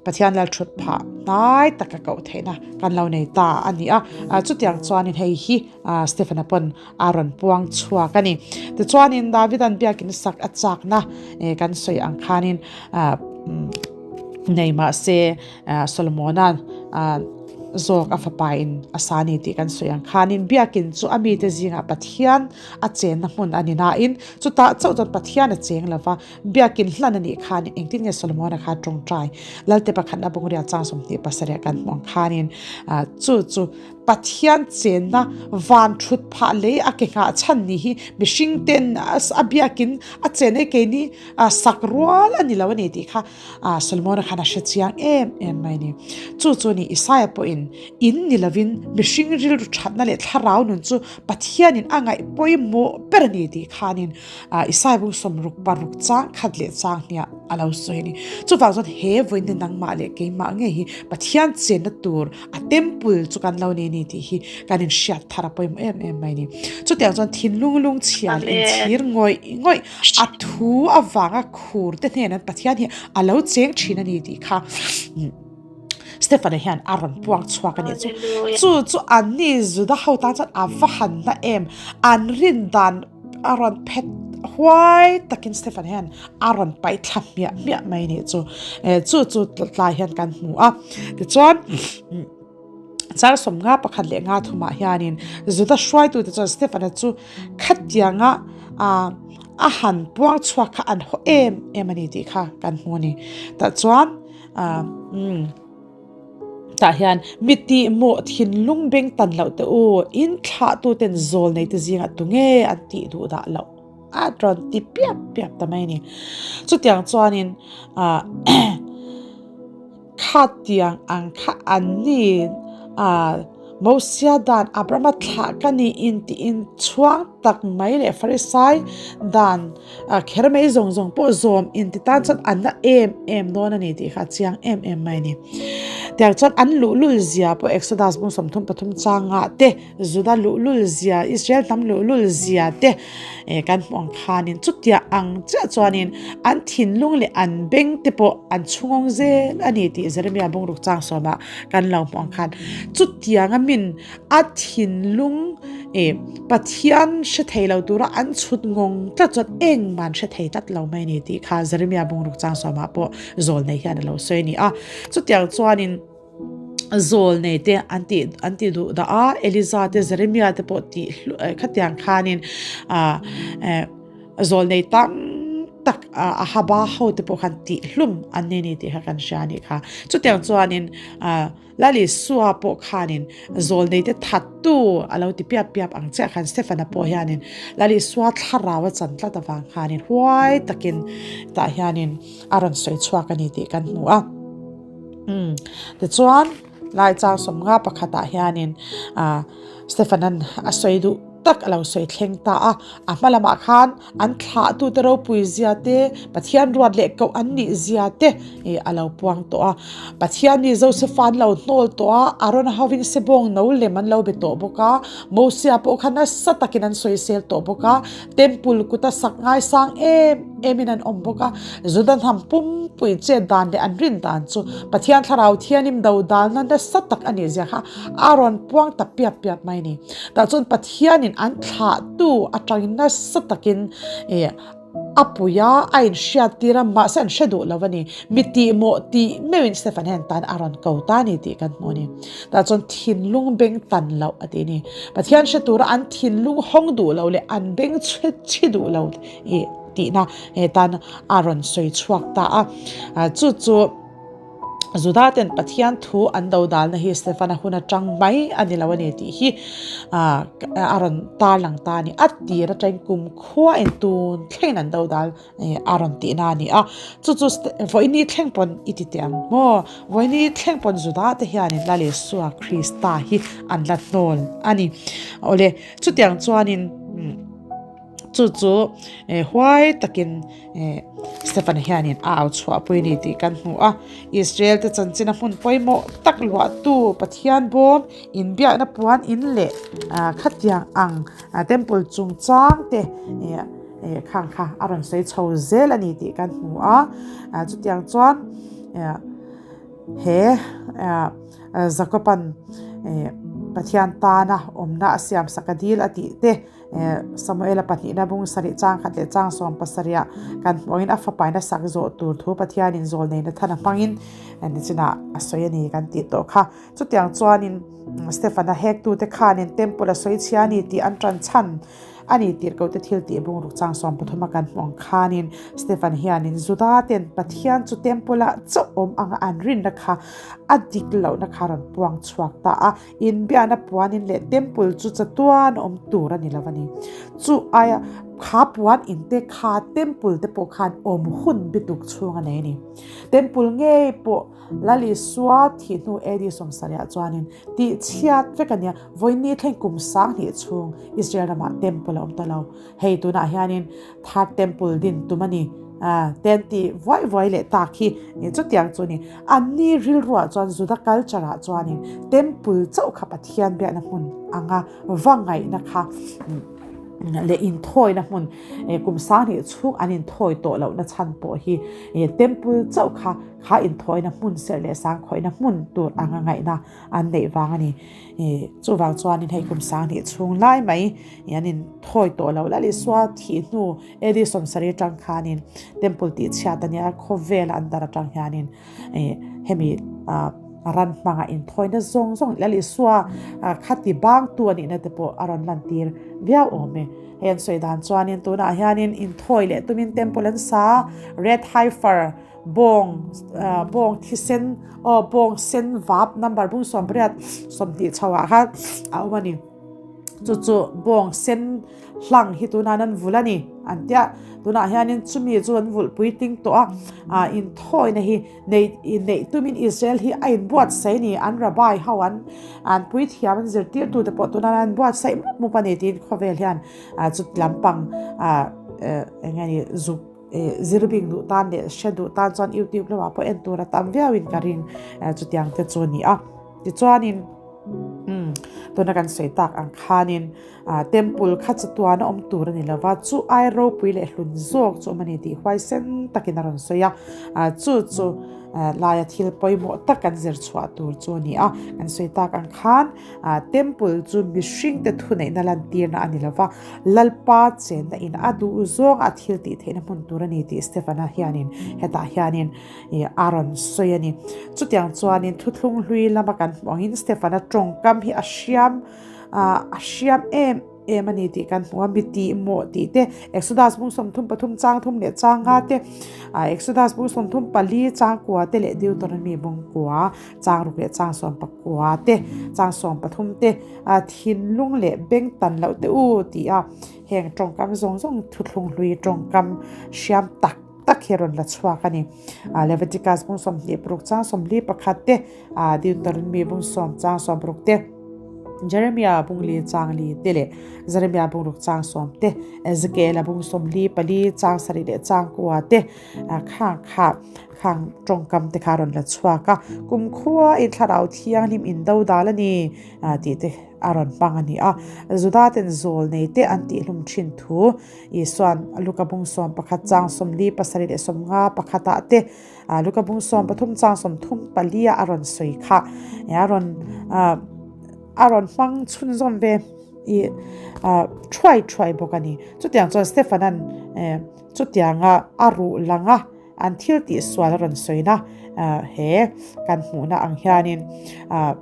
Pathian lal thut phah hnai taka koh theihna kan lo nei ta a ni a. Chutiang chuanin hei hi Stephen-a pawn a rawn puang chhuak a ni. Tichuanin Davida'n biakin sak a chakna kan sawi ang khanin nei mahse Solomona'n zawk a fapa in a sa ni tih kan sawi ang khanin biakin chu a mite zingah Pathian a chenna hmun a ni nain chutah chauh chuan Pathian a cheng lova biakin hlan a nih khan engtin nge Solomona kha tawngtai Lalte pakhatna bawngriah chang 27 kan hmuh ang khanin chu chu Pathian chenna van thut phah lei a ke nghah chhan ni hi mihring ten a biakin a chen e keini sak rual a ni lo a ni tih kha Solomona khan a hre chiang em em mai a ni. Chu chu ni Isaia pawhin in ni lovin mihring rilru thatna leh thlarau nun chu Pathianin a ngaih pawimawh ber a ni tih khanin Isaia bung 66 chang khat leh chang hniah a lo sawi a ni. Chuvang chuan he vawiin nangmah leh keimah ngei hi Pathian chenna tur A temple chu kan lo nei ni tih hi kan inhriat thar a pawimawh em em mai a ni. Chutiang chuan thinlung lungchhia leh inchhir ngawih ngawih a thu avanga khur te hnenah Pathian hi a lo cheng thin a ni tih kha Stefana hian a rawn puang chhuak a nih chu. Chu chu an ni Juda ho tan chuan a va han na em, an rin dan a rawn phet huai takin Stefan hian a rawn paih thla hmiah hmiah mai nih chu chu chu tlai hian kan hmu a tichuan char 51 leh nga thumah hianin Juda hruaitute chuan Stefana chu khatianga a a han puang chhuak kha an haw em em a ni tih kha kan hmu a ni tah chuan a umm. Tah hian mi tihmawh thinlung beng tan loh teh u, in thlahtuten zawl nei te zingah tunge an tih duh dah loh a rawn ti piap piap ta mai a ni. Chutiang chuanin ah khatiang ang kha an ni ah Mosia dan Abrahama thlah ka ni in tiin chhuang tak mai leh Farisai dan Kher mai zawng zawng pawh zawm inti tan chuan an na em em dawn a ni tih kha a chiang em em mai a ni. Tiang chuan an luhlul zia pawh Exodus bung 33 changah te Juda luhlul zia Israel hnam luhlul zia te kan hmuh ang khanin chutiang ang chiah chuanin an thinlung leh an beng te pawh an chhungawng zel a ni tih Jeremia bung ruk chang sawmah kan lo hmuh ang khan chutianga min A thinlung eh Pathian hre thei lo tura an chhut ngawng tlat chuan engmah an hre thei tlat lo mai a ni tih kha Jeremia bungruk chang sawmah pawh zawl nei hian a lo sawi a ni a. Chutiang chuanin zawl nei te an tih an tih duh dah a, Eliza te Jeremia te pawh tih hlu eh khatiang khanin ah eh zawl nei tam tak Ahaba ho te pawh khan tih hlum an ni a ni tih kha kan hria a nih kha. Chutiang chuanin ah. Lal Isua pawh khanin zawlneite thattu a lo ti piap piap ang chiah khan Stefana pawh hianin Lal Isua thlarau a chan tlat avang khanin huai takin tah hianin a rawn sawi chhuak a ni tih kan hmu a. Umm tichuan lai chang 51 pakhatah hianin ah Stefanan a sawi duh tak a lo sawi thleng ta a, a hma lamah khan an thlahtute ropui zia te, Pathian ruat leh koh an nih zia te ih a lo puang tawh a. Pathian mi Josefa an lo hnawl tawh a, Arona hovin sebawng no lem an lo be tawh bawk a, Mosia pawh kha nasa takin an sawisel tawh bawk a, Temple kuta sak ngaisang em emin an awm bawk a, Juda hnam pumpui chet dan leh an rin dan chu Pathian thlarau thianim do dalna nasa tak a nih zia kha a rawn puang ta piap piap mai a ni. Tah chuan Pathianin an thlahtu atangin nasa takin ih. A pui a, a inhriattir a, mahse an hre duh lo a ni. Mi tihmawh tih meuhin Stephen hian tan a rawn ko ta a ni tih kan hmu a ni. Tah chuan thinlung beng tan loh a ti a ni. Pathian hre tura an thinlung hawng duh lo leh an beng chhi duh lo tihna tan a rawn sawi chhuak ta a. Chu chu. Juda ten Pathian thu an do dalna hi Stefana hun atang mai a ni lo a ni tih hi a rawn tarlang ta a ni. A tir atangin kum khua in tun thlengin an do dal a rawn tihna a ni a. Chu chu vawiini thleng pawn i ti teh ang maw? Vawiini thleng pawn Juda te hianin Lal Isua Krista hi an la hnawl a ni. Awle, chutiang chuanin. Chu chu huai takin Stefan hianin a au chhuahpui a ni tih kan hmu a. Israel te chanchina hmun pawimawh tak luahtu Pathian bawm inbiakna puan in leh khatiang ang temple chungchang te khang kha a rawn sawi chho zel a ni tih kan hmu a. Chutiang chuan he Jakoban Pathian tana awmna a siamsak a dil a tih te. Samuela pahnihna bung sarih chang khat leh chang 70ah kan hmuhin a fapaina sak zawh tur thu Pathianin zawl neihna than a hmangin nichinah a sawi a ni kan tih tawh kha. Chutiang chuanin Stefana hektute khanin temple a sawi chhia a ni tih an tan chhan a ni tirh kote thil tih bungruk chang 30 a kan hmuh ang khanin Stefan hianin Juda ten Pathian chu temple ah chauh awm anga an rinna kha a dik lohna kha rawn puang chhuak ta a. Inbiakna puanin leh temple chu chatuan awm tur a ni lo a ni. Chu aia kha puan in te kha temple te pawh khan awm hun bituk chhung a nei a ni. Temple ngei pawh Lal Isua thih hnu AD 70 ah chuanin tih chhiat vek a nia. Vawiini thleng kum 2000 chhung Israel ramah temple a awm ta lo. Hei tunah hianin Third Temple din tum a ni. Te an ti vuai vuai leh tak hi chutiang chu a ni. Anni rilruah chuan Juda culture ah chuanin Temple chauh kha Pathian biakna hmun anga va ngaihna kha leh inthawina hmun kum 2000 chhung an inthawi tawh lohna chhan pawh hi Temple chauh kha kha inthawina hmun serh leh sangkhawihna hmun tur anga ngaihna an neih vang a ni. Chuvang chuanin hei kum 2000 chhung lai mai an inthawi tawh lo. Lal Isua thih hnu AD 70 atang khanin temple tih chhiat a nia, khawvela an dar atang hianin hemi ran hmanga inthawina zawng zawng Lal Isua kha ti bangtu a nihna te pawh a rawn lantir viau awm e. Hei an sawi dan chuanin tunah hianin inthawi leh tumin temple an sa red heifer Bawng bawng thisen aw bawng sen vap number bung 80 20 chho ah khan a awm a ni. Chu chu bawng sen hlang hi tunah an vulh a ni an tia. Tunah hianin chumi chu an vulh puitling tawh a, ah inthawina hi nei neih tumin Israel hi a inbuatsaih a ni. An rabbi ho an an puithiam an zirtirtute pawh tunah an buatsaih mup mup a ni tiin khawvel hian chut lampang ah eng nge ni zuk Zir bik duh tan leh hre duh tan chuan YouTube lamah pawh en tur a tam viauin ka ring chutiang te chu a ni a. Tichuanin tuna kan sawi tak ang khanin temple kha chatuan a awm tur a ni lova, chu ai ropui leh hlun zawk chu awm a ni tih huaisen takin a rawn sawi a. Chu chu laia thil pawimawh tak kan zir chhuah tur chu a ni a. Kan sawi tak ang khan temple chu mihringte thuneihna lantirna a ni lova, Lalpa chenna in a duh zawng a thil tih theihna hmun tur a ni tih Stefana hianin hetah hianin a rawn sawi a ni. Chutiang chuanin thuthlung hlui lama kan hmuh angin Stefana tawngkam hi a hriam a hriam em em a ni tih kan hmu a, mi tih mawh tih te Exodus bung 33 chang thum leh chang nga te Exodus bung 34 chang kua te leh Deuteronomy bung kua chang ruk leh chang 19 te chang 13 te Thinlung leh beng tan loh teh u tih a, heng tawngkam zawng zawng thuthlung hlui tawngkam hriam tak tak hi a rawn la chhuak a ni. Leviticus bung 26 chang 41 te, Deuteronomy bung 10 chang 60 te, Jeremiah bung li chang li te leh Jeremiah bung ruk chang 10 te, Ezekiel bung 44 chang 7 leh chang kua te khang kha khang tawngkam te kha a rawn la chhuak a. Kumkhua in thlarau thianghlim indo dal a ni. tih te a rawn hmang a ni a. Juda ten zawl nei te an tihhlum thin thu Isuan Luka bung 11 chang 47 leh 50 pakhatah te Luka bung 13 chang 34 ah a rawn sawi kha a rawn a rawn hmang chhunzawm ve. I thuai thuai bawk a ni. Chutiang chuan Stefan-a'n chutianga a ruh langa an thil tih sual a rawn sawina he kan hmuhna ang hianin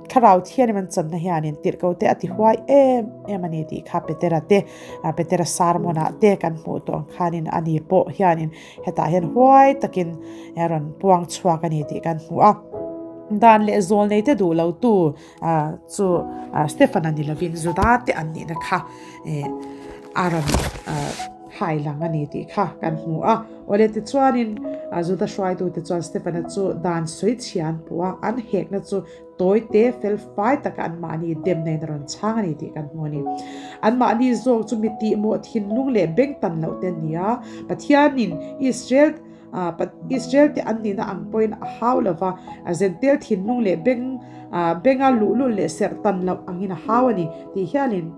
thlarau thianim an channa hianin tirhko te a ti huai em em a ni tih kha Petera te Petera sermon-ah te kan hmuh tawh ang khanin ani pawh hianin hetah hian huai takin a rawn puang chhuak a ni tih kan hmu a. Dan leh zawl nei te duh lo tu chu Stefan-a ni lovin Juda te an nihna kha a rawn hai lang a ni tih kha kan hmu a. Awle tichuanin Juda hruaitute chuan Stefan-a chu dan sawi chhia an puh a, an hekna chu tawi te fel fai taka anmahni demna in a rawn chhang a ni tih kan hmu a ni. Anmahni zawk chu mi tihmawh thinlung leh beng tan loh te an ni a, Pathianin Israel Israel te an nihna ang pawhin a hau lo va, Zentel thinlung leh beng benga luhlul leh serh tan loh angin a hau a ni tih hianin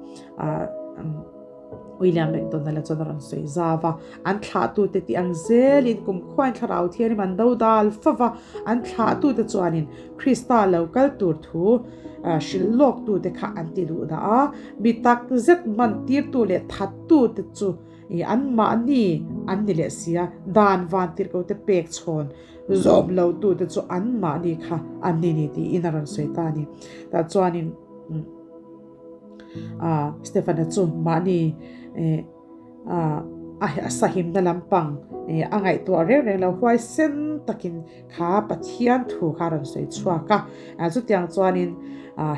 William McDonald-a chuan a rawn sawi zau a. An thlahtute tih ang zelin kumkhuain thlarau thianghlim an do dal fo va, an thlahtute chuanin Krista lo kal tur thu hrilh lawktute kha an ti duh dah a, mi tak zet man tirtu leh thattute chu I anmahni an ni leh si a, dan van tirhkote pek chhawn zawm lotute chu anmahni kha an ni ni tiin a rawn sawi ta a ni. Tah chuanin Stefana chu mahni a sahimna lampang a ngaihtuah reng reng lo, huaisen takin kha Pathian thu kha a rawn sawi chhuak a. Chutiang chuanin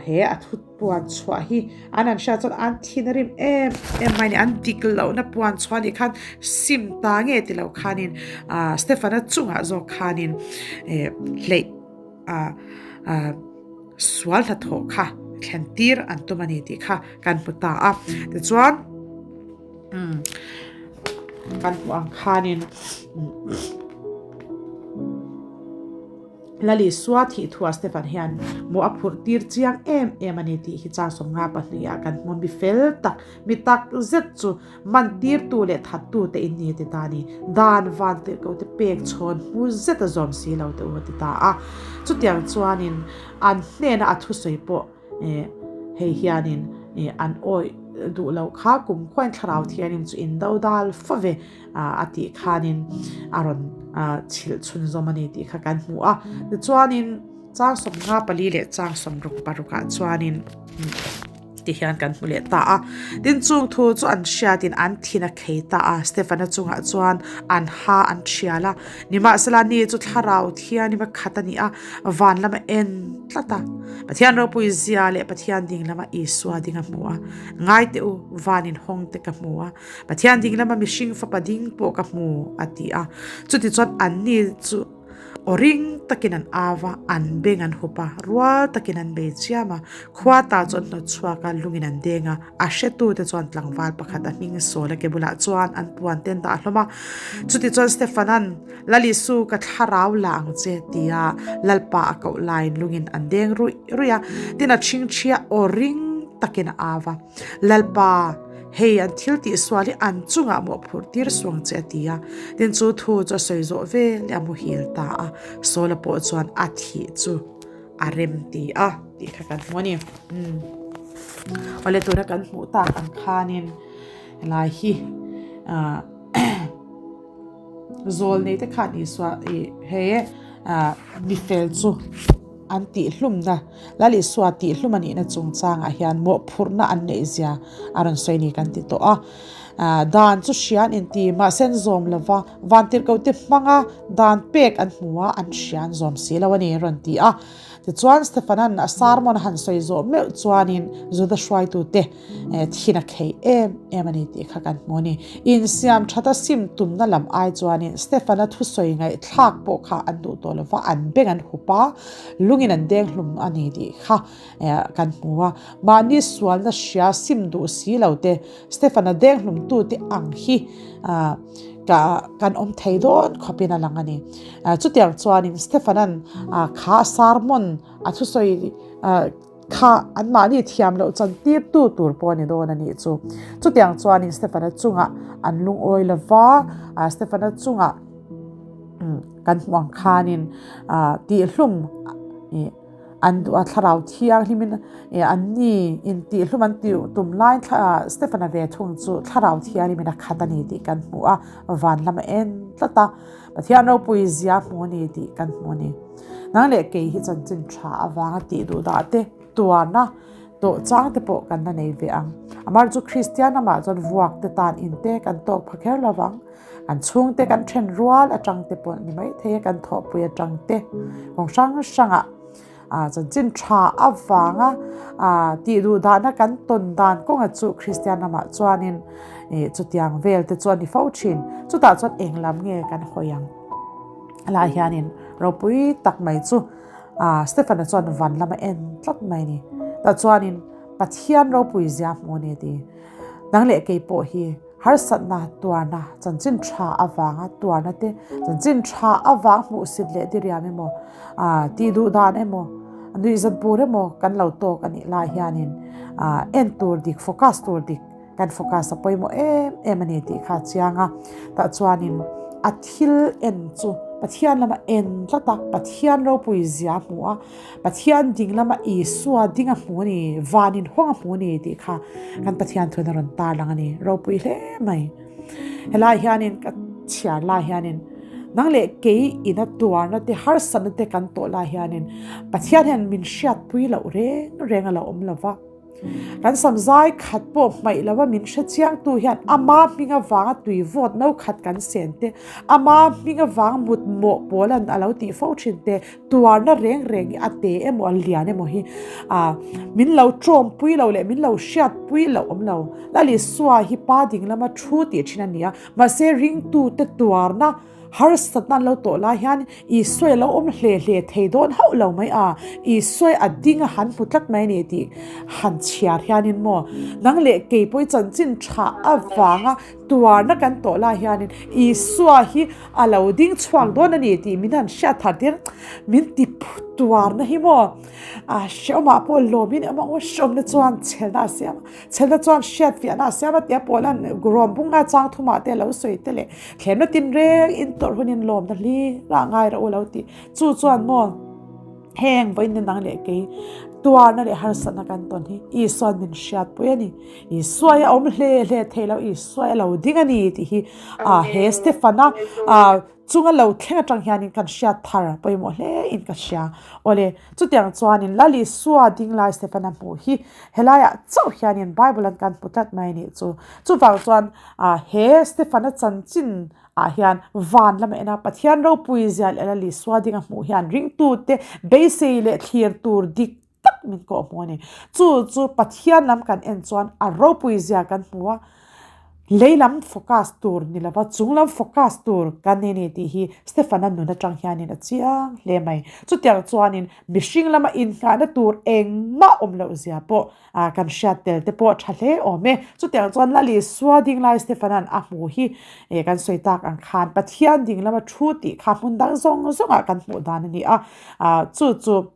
he a thu Puan chhuah hi an han hriat chuan an thin a rim em em mai a ni. An dik lohna puan chhuah anih khan sim ta nge ti lo khanin ah Stefana chungah zawk khanin eh hleih ah ah sual hnathawh kha thlen tir an tum a ni tih kha kan hmu ta a. Tichuan umm kan hmuh ang khanin Lalisua thih thuah Stefan hian maw a phurh tir chiang em em a ni tih hi chang sawmnga pahniha kan hmu. Mi fel tak, mi tak zet chu man tirtu leh thattu te in ni a ti ta a ni. Dan van tirhkoh te pek chhawn hmu zet a zawm si lo te u a ti ta a. Chutiang chuanin an hnena a thusawi pawh Hei hianin an awih duh loh kha kum khuain thlarau thianin chu in do dal fa ve a tih khanin a rawn chhilh chhunzawm a ni tih kha kan hmu a. Tichuanin chang 54 leh chang 66 ah chuanin ti hian kan hmu leh ta a. Tin chung thu chu an hriatin an thin a khei ta a, Stefana chungah chuan an ha an thial a. Nimahsela ni chu thlarau thianim a khat a ni a, van lama en tlat a. Pathian ropui zia leh Pathian ding lama Isua ding a hmu a. Ngai teh u, van in hawng te ka hmu a, Pathian ding lama mihring fapa ding pawh ka hmu, a ti a. Chutichuan anni chu aw ring takin an au a, an beng an hup a, rual takin an bei chiam a. Khua ta chu an hnawt chhuak a, lungin an deng a. A hretute chuan tlangval pakhat a hming sawl a ke bulah chuan an puan te an dah hlawm a. Chutichuan Stefan-a'n, Lal Isu, ka thlarau la ang che, tia Lalpa a koh laiin lungin an deng ruih ruih a. Tin a chhingchhia aw ring takin a au a, Lalpa, hei an thil tih sual hi an chungah mawhphurh tir suang che, a ti a. Tin chu thu chu a sawi zawh vel leh a muhil ta a. Sawla pawh chuan a thih chu a rem ti a tih kha kan hmu a ni. Umm. Awle tuna kan hmuh tak ang khanin helai hi ah zawl nei te khan Isua ih he ah mi fel chu an tih hlumna Lal Isua tih hlum a nihna chungchangah hian mawhphurhna an neih zia a rawn sawi ni kan ti tawh a. Ah dan chu hria an inti mahse an zawm lova vantirhkoh te hmanga dan pek an hmu a an hria an zawm si lo a ni a rawn ti a. Tichuan Stefana'n a sermon a han sawi zawh meuh chuanin Juda hruaitute thin a khei em em a ni tih kha kan hmu a ni. Insiam that a sim tumna lam ai chuanin Stefana thusawi ngaihthlak pawh kha an duh tawh lova, an beng an hup a, lungin an deng hlum a ni tih kha kan hmu a. Mahni sualna hria sim duh si lo te, Stefana deng hlumtute ang hi ka kan awm thei dawn khawpin a lang a ni. Chutiang chuanin Stefana'n kha sermon a thusawi kha anmahni thiam loh chan tirtu tur pawh a ni dawn a nih chu. Chutiang chuanin Stefana chungah an lungawi lo va, Stefana chungah kan hmuh ang khanin tihhlum. an duh a, Thlarau Thianghlimin an ni intihhlum an tih tum laiin Stefan-a ve thung chu Thlarau Thianghlimin a khat a ni tih kan hmu a, van lam a en tlat a, Pathian ropui zia hmu a ni tih kan hmu a ni. Nang leh kei hi chanchin tha avanga tih duh dah te tuarna tawh chang te pawh kan la nei ve ang. Amar chu Kristian ramah chuan vuak te tan in te kan tawk pha kher lo vang. Kan chhungte kan then rual atang te pawh ni mai thei a, kan thawhpui atang te kawng hrang hrangah chanchin tha avanga tih duh dahna kan tawn dan kawnga chu Kristian ramah chuanin chutiang vel te chu a ni fo thin. Chutah chuan eng lam nge kan hawi ang? Helai hianin ropui tak mai chu Stefan-a chuan van lama en tlat mai a ni. Tah chuanin Pathian ropui zia hmu a ni a ti. Nang leh kei pawh hi harsatna tuarna chanchin tha avanga tuarna te, chanchin tha avang hmuhsit leh diriam emaw, tih duh dan emaw, nuihzat bur emaw kan lo tawk a nih lai hianin en tur dik, focus tur dik kan focus a pawimawh em em a ni tih kha a chiang a. Tah chuanin a thil en chu Pathian lama en tlat a, Pathian ropui zia a hmu a, Pathian ding lama Isua ding a hmu a ni, van inhawng a hmu a ni tih kha kan Pathian thuin a rawn tarlang a ni. Ropui hle mai. Helai hianin ka chhiar lai hianin nang leh kei ina tuarna te harsatna te kan tawh lai hianin Pathian hian min hriatpui loh reng reng a lo awm lo va. Kan samzai khat pawh hmaih lova min hre chiangtu hian ama hming avanga tui vawt no khat kan sen te, ama hming avanga mut mawh pawl an a lo tih fo thin te, tuarna reng reng hi a te emaw a lian emaw hi ah min lo tawmpui lo leh min lo hriatpui loh awm lo. Lal Isua hi pa ding lama thu tih thin a ni a, mahse ringtute tuarna Harsatna an lo tawh lai hian Isua a lo awm hle hle thei dawn hauh lo mai a, Isua a ding a han hmu tlat mai a ni tih han chhiar hianin maw nang leh kei pawh i chanchin tha avanga tuarna kan tawh lai hianin Isua hi a lo ding chhuak dawn a ni tih min han hriat thar tir min ti tuarna hi maw a hrehawmah pawh lawmin a awm ang hrehawmna chuan chhelna a siam a. Chhelna chuan hriat fiahna a siam a tia pawl an rawm bung a chang thumah te lo sawi te leh thlemna tin reng in tawrh hun in lawmna hlir ah ngai rawh u lo tih chu chuan maw heng vawiin ni nang leh kei tuarna leh harsatna kan tawn hi Isua'n min hriatpui a ni Isua hi a awm hle hle thei lo Isua hi a lo ding a ni tih hi ah he Stefan-a ah Chunga lo thleng atang hianin kan hriat thar pawimawh hle in ka hria. Awle, chutiang chuanin Lal Isua dinglai Stefana hmuh hi helaiah chauh hianin Bible an kan hmu tlat mai anih chu. Chuvang chuan he Stefana chanchin ah hian van lama ena Pathian ropui zia leh Lal Isua dinga hmuh hian ringtute beisei leh thlir tur dik tak min kawh hmu a ni. Chu chu Pathian lam kan en chuan a ropui zia kan hmu a, lei lam focus tur ni lova chung lam focus tur kan nei a ni tih hi Stefana nun atang hianin a chiang hle mai. Chutiang chuanin mihring lama innghahna tur engmah awm loh zia pawh kan hriat tel te pawh tha hle awm e. Chutiang chuan Lal Isua ding lai Stefana'n a hmu hi kan sawi tak ang khan Pathian ding lama thu tih kha hmun dang zawng zawngah kan hmuh dan a ni a, chu chu.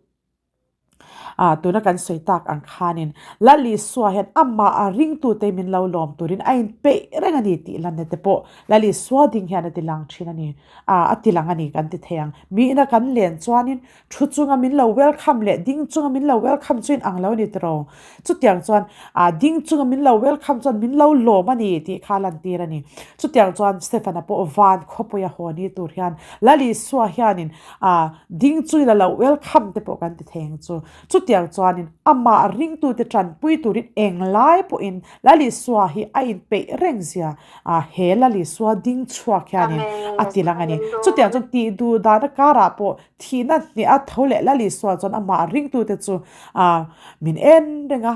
Ah, tuna kan sawi tak ang khanin Lal Isua hian amah a ringtute min lo lawm turin a inpeih reng a ni tih lanna te pawh Lal Isua ding hian a ti lang thin a ni. Ah, a ti lang a ni kan ti thei ang. Miin a kan len chuanin thu chunga min lo welcome leh ding chunga min lo welcome chu inang lo a ni tiraw? Chutiang chuan ah ding chunga min lo welcome chuan min lo lawm a ni tih kha a lantir a ni. Chutiang chuan Stefan-a pawh van khawpuia haw ni tur hian Lal Isua hianin ah Ding chu ila lo welcome te pawh kan ti thei ang chu. Chutiang chuanin amah ringtute tanpui turin englai pawhin Lal Isua hi a inpeih reng zia a he Lal Isua ding chhuak hianin a ti lang a ni. Chutiang chuan tih duh dahna karah pawh thihna hneh a tho leh Lal Isua chuan amah ringtute chu a min en reng a.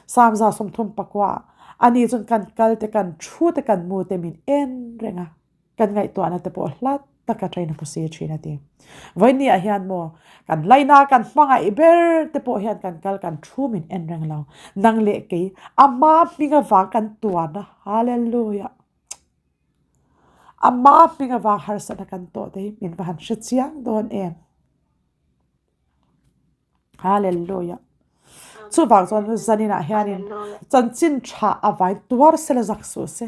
Samza 30 pakua ani chuan kan kal te kan thu te kan mu te min en reng a. Kan ngaihtuahna te pawh hlat taka train a hmu si thin a ti. Vawiin ah hian maw kan laina kan hmangaih ber te pawh hian kan kal kan thu min en reng lo. Nang leh kei ama hming avang kan tuarna Hallelujah. Ama hming avang harsatna kan tawh te hi min va han hre chiang dawn em. Hallelujah. Chuvang chuan zanin ah hianin chanchin tha avain tuar sela zak suh se.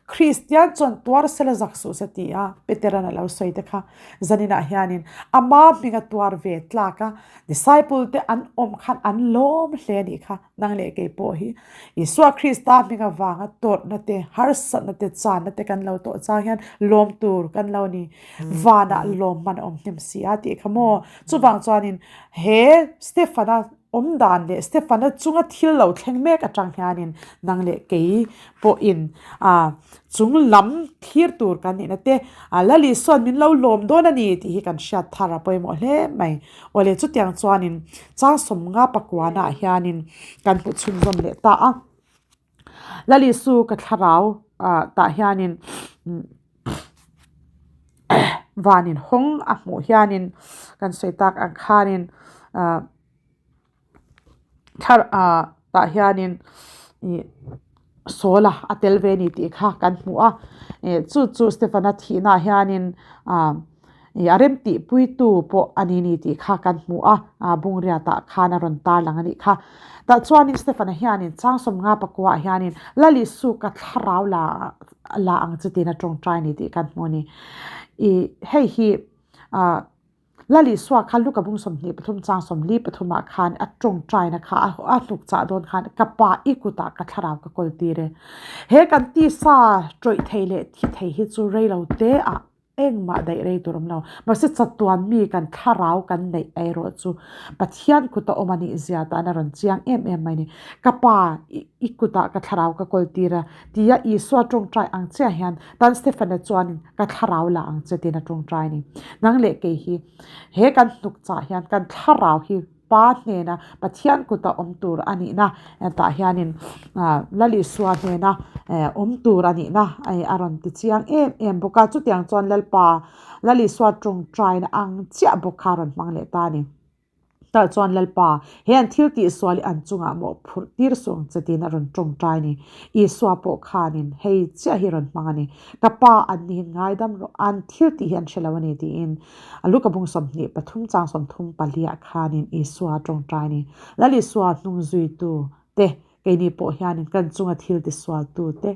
Kristian chuan tuar sela zak suh se ti a Petera'n a lo sawi te kha zaninah hianin ama hminga tuar ve tlak a disciple te an awm khan an lawm hle a nih kha. Nang leh kei pawh hi Isua Krista hming avanga tawrhna te, harsatna te, channa te kan lo tawh chang hian lawm tur kan lo ni. Vanah lawm man a awm hnem si a tih kha maw? Chuvang chuanin he Stefana awm dan leh Stefana chunga thil lo thleng mek atang hianin nang leh kei pawhin a chung lam thlir tur kan nihna te, Lal Isua'n min lo lawm dawn a ni tih hi kan hriat thar a pawimawh hle mai. Awle chutiang chuanin chang sawmnga pakuanah hianin kan hmu chhunzawm leh ta a. Lal Isu ka thlarau ah tah hianin vanin hawng a hmuh hianin kan sawi tak ang khanin ah thlar ah tah hianin ih Sawla a tel ve a ni tih kha kan hmu a, ih chu chu Stefana thihna ah hianin ah ih a rem tih pui tu pawh a ni ni tih kha kan hmu a, ah Bungriat ah khan a rawn tar lang a nih kha. Tah chuanin Stefana hianin chang sawmnga pakua ah hianin Lal Isu ka thlarau la la ang che tiin a tawngtai a ni tih kan hmu a ni. Ih hei hi ah. Lal Isua kha Luka bung 23 chang 43 ah khan a tawngtaina kha a hnuk chah dawn khan ka pa i kutah ka thlarau ka kawl tir e. He kan tisa tawih thei leh thi thei hi chu rei lo te ah engmah daih rei tur awm lo. Mahse chatuan mi kan thlarau kan neih erawh chu Pathian kuta awm a nih zia tan a rawn chiang em em mai a ni. Ka pa i kutah ka thlarau ka kawl tir a tia Isua tawngtai ang chiah hian tan Stefana chuanin ka thlarau la ang che tiin a tawngtai a ni. Nang leh kei hi he kan hnuk chah hian kan thlarau hi Pa hnena Pathian kuta awm tur a nihna tah hianin Lal Isua hnena awm tur a nihna a rawn ti chiang em em bawk a. Chutiang chuan Lalpa Lal Isua tawngtaina ang chiah bawk kha a rawn hmang leh ta a ni. Tah chuan Lalpa, he an thil tih sual hi an chungah mawh phurh tir suh ang che tiin a rawn tawngtai a ni. Isua pawh khanin hei chiah hi rawn hmang a ni. Ka pa an nihin ngaidam rawh, an thil tih hi an hre lo a ni tiin a Luka bung 23 chang 34 ah khanin Isua a tawngtai a ni. Lal Isua hnung zuitu te, keini pawh hianin kan chunga thil tisualtu te,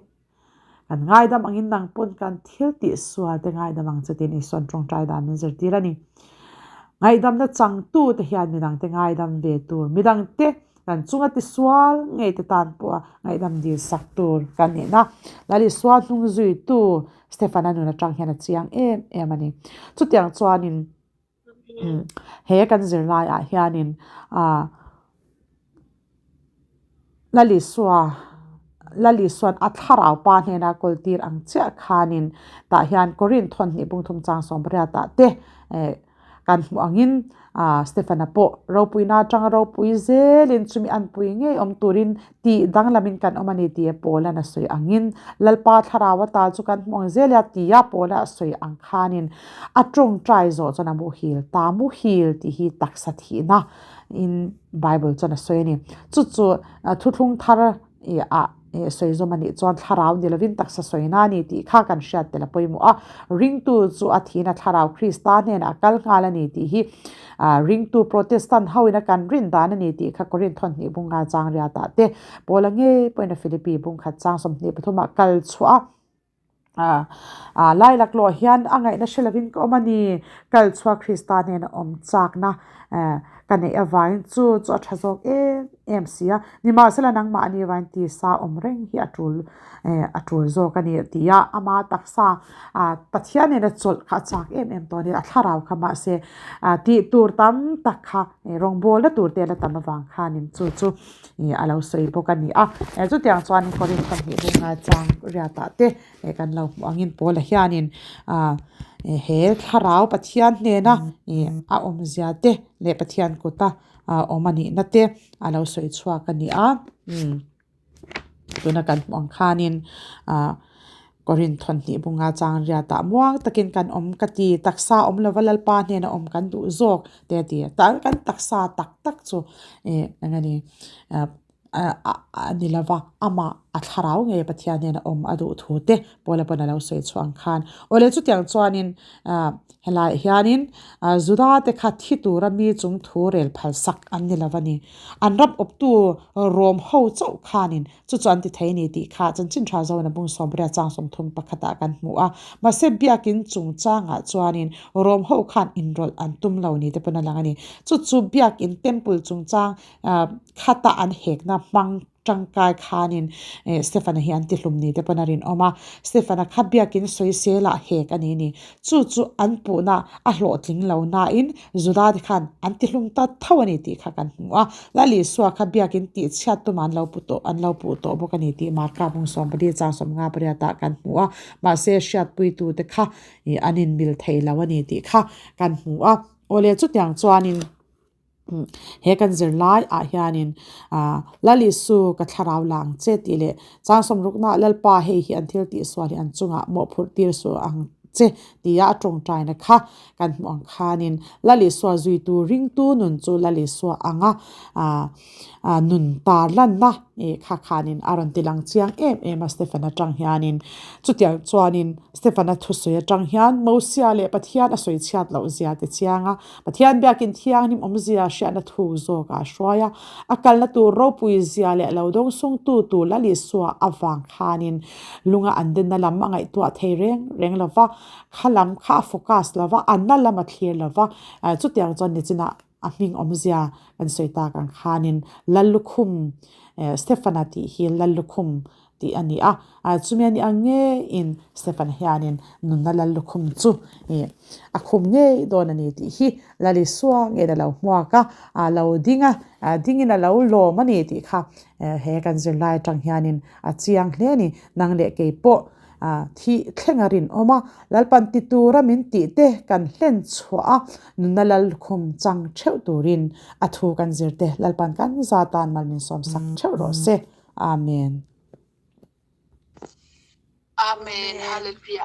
Kan ngaidam angin nang pawn kan thil tih sual te ngaidam ang che tiin Isua'n tawngtai dan min zirtir a ni. Ngaihdamna changtu te hian midangte ngaidam ve tur, midangte kan chunga tisual ngei te tan pawha ngaihdam dil sak tur kan nihna Lal Isua hnung zuitu Stefana nun atang hian a chiang em em a ni. Chutiang chuanin He kan zirlaiah hianin ah Lal Isua Lal Isua'n a thlarau pa hnena kawl tir ang chiah khanin tah hian Korinth thawnhnih bungthum chang sawmpariatah te eh kan hmuh angin ah Stefana pawh ropuina atanga ropui zelin chumi anpui ngei awm turin Tih danglamin kan awm a ni tih Paula'n a sawi angin, Lalpa thlarau ata chu kan hmu ang zel e a ti a, Paula a sawi ang khanin a tawngtai zawh chuan a muhil ta, muhil tih hi taksa thihna in Bible chuan a sawi a ni. Chu chu thuthlung thar ah sawi zawm a nih chuan thlarau ni lovin taksa sawina a ni tih kha kan hriat tel a pawimawh a, ringtu chu a thihna thlarau Krista hnenah a kal nghal a ni tih hi Ringtu Protestant ho in a kan rin dan a ni tih kha Korinth thawnhnih bung nga chang riatah te Paula ngei pawhin a Philippi bung khat chang 23 ah kal chhuah a a lai laklawh hian a ngaihna hre lovin ka awm a ni. Kal chhuah Krista hnena awm chakna ka neih avangin chu chu a tha zawk em em si a. Nimahsela nangmah a nih avangin tisa awm reng hi a tul a tul zawk a ni tih a ama taksa Pathian nena chawlh kha a chak em em tawh a ni a thlarau kha mahse tih tur tam tak kha rawngbawlna tur te a la tam avang khanin chu chu a lo sawi bawk a ni a chutiang chuan Korinth pahnih bunga chang riatah te kan lo hmuh angin Paula hianin he thlarau Pathian hnena a awmzia te leh Pathian kuta awm a nihna te a lo sawi chhuak a ni a. Tuna kan hmuh ang khanin ah Korinth thawnhnih bunga chang riatah muang takin kan awm ka ti taksa awm lova Lalpa hnena awm kan duh zawk te a ti a kan taksa tak tak chu eh eng a ni ah a ni lova amah a thlarau ngei Pathian hnena awm a duh thu te Paula pawn a lo sawi chhuah ang khan. Awle chutiang chuanin ah helaiah hianin ah Juda te kha thi tura mi chung thu rel phal sak an ni lo a ni. An ram awptu Rom ho chauh khanin chu chu an ti thei a ni tih kha chanchin tha zawn a bung 80 chang 30 pakhatah kan hmu a. Mahse biakin chungchangah chuanin Rom ho khan inrawlh an tum lo ni te pawn a lang a ni. Chu chu biakin temple chungchang ah khata an hekna hmang tangkai khanin Stefana hi an tihlum ni te pawn a rinawm a, Stefana kha biakin sawisel ah hek a ni ni. Chu chu an puhna a hlawhtling lo nain Juda te khan an tihlum ta tho a ni tih kha kan hmu a, Lal Isua kha biakin tihchhiat tumah an lo pu tawh an lo puh tawh bawk a ni tih Marka bung 14 chang 15 pariat ah kan hmu a, mahse hriatpuitu te kha an inmil thei lo a ni tih kha kan hmu a. Awle chutiang chuanin. He kan zirlai ah hianin ah Lal Isu ka thlarau la ang che tih leh chang sawmrukna Lalpa hei hi an thil tih sual hi an chungah mawhphurh tir suh ang che tia a tawngtaina kha kan hmuh ang khanin Lal Isua zuitu ringtu nun chu Lal Isua anga ah ah nun tar lanna ih kha khanin a rawn ti lang chiang em em a Stephen atang hianin chutiang chuanin Stephen-a thusawi atang hian Mosia leh Pathian a sawi chhiat loh zia ti chiang a. Pathian biakin thianghlim awmzia hriatna thu zawk ah hruai a, a kalna tur ropui zia leh lo dawngsungtu tur Lal Isua avang khanin lunga an denna lam a ngaihtuah thei reng reng lo va, kha lam kha a focus lo va, anna lam a thlir lo va, chutiang chuan nichinah a hming awmzia kan sawi tak ang khanin Lal Lukhum, Stefana tih hi Lal Lukhum tih a ni a, chumi a nih ang ngeiin Stefan hianin nunna lal lukhum chu ih a khum ngei dawn a ni tih hi Lal Isua ngeiin a lo hmuak a, a lo ding a, dingin a lo lawm a ni tih kha he kan zirlai atang hianin a chiang hle a ni. Nang leh kei pawh thih thleng a rinawm a, Lalpan ti tura min tih te kan hlen chhuah a, nunna lal lukhum chang theuh turin a thu kan zir te Lalpan kan za tan mal min sawmsak theuh rawh se. Amen. Amen. Hallelujah.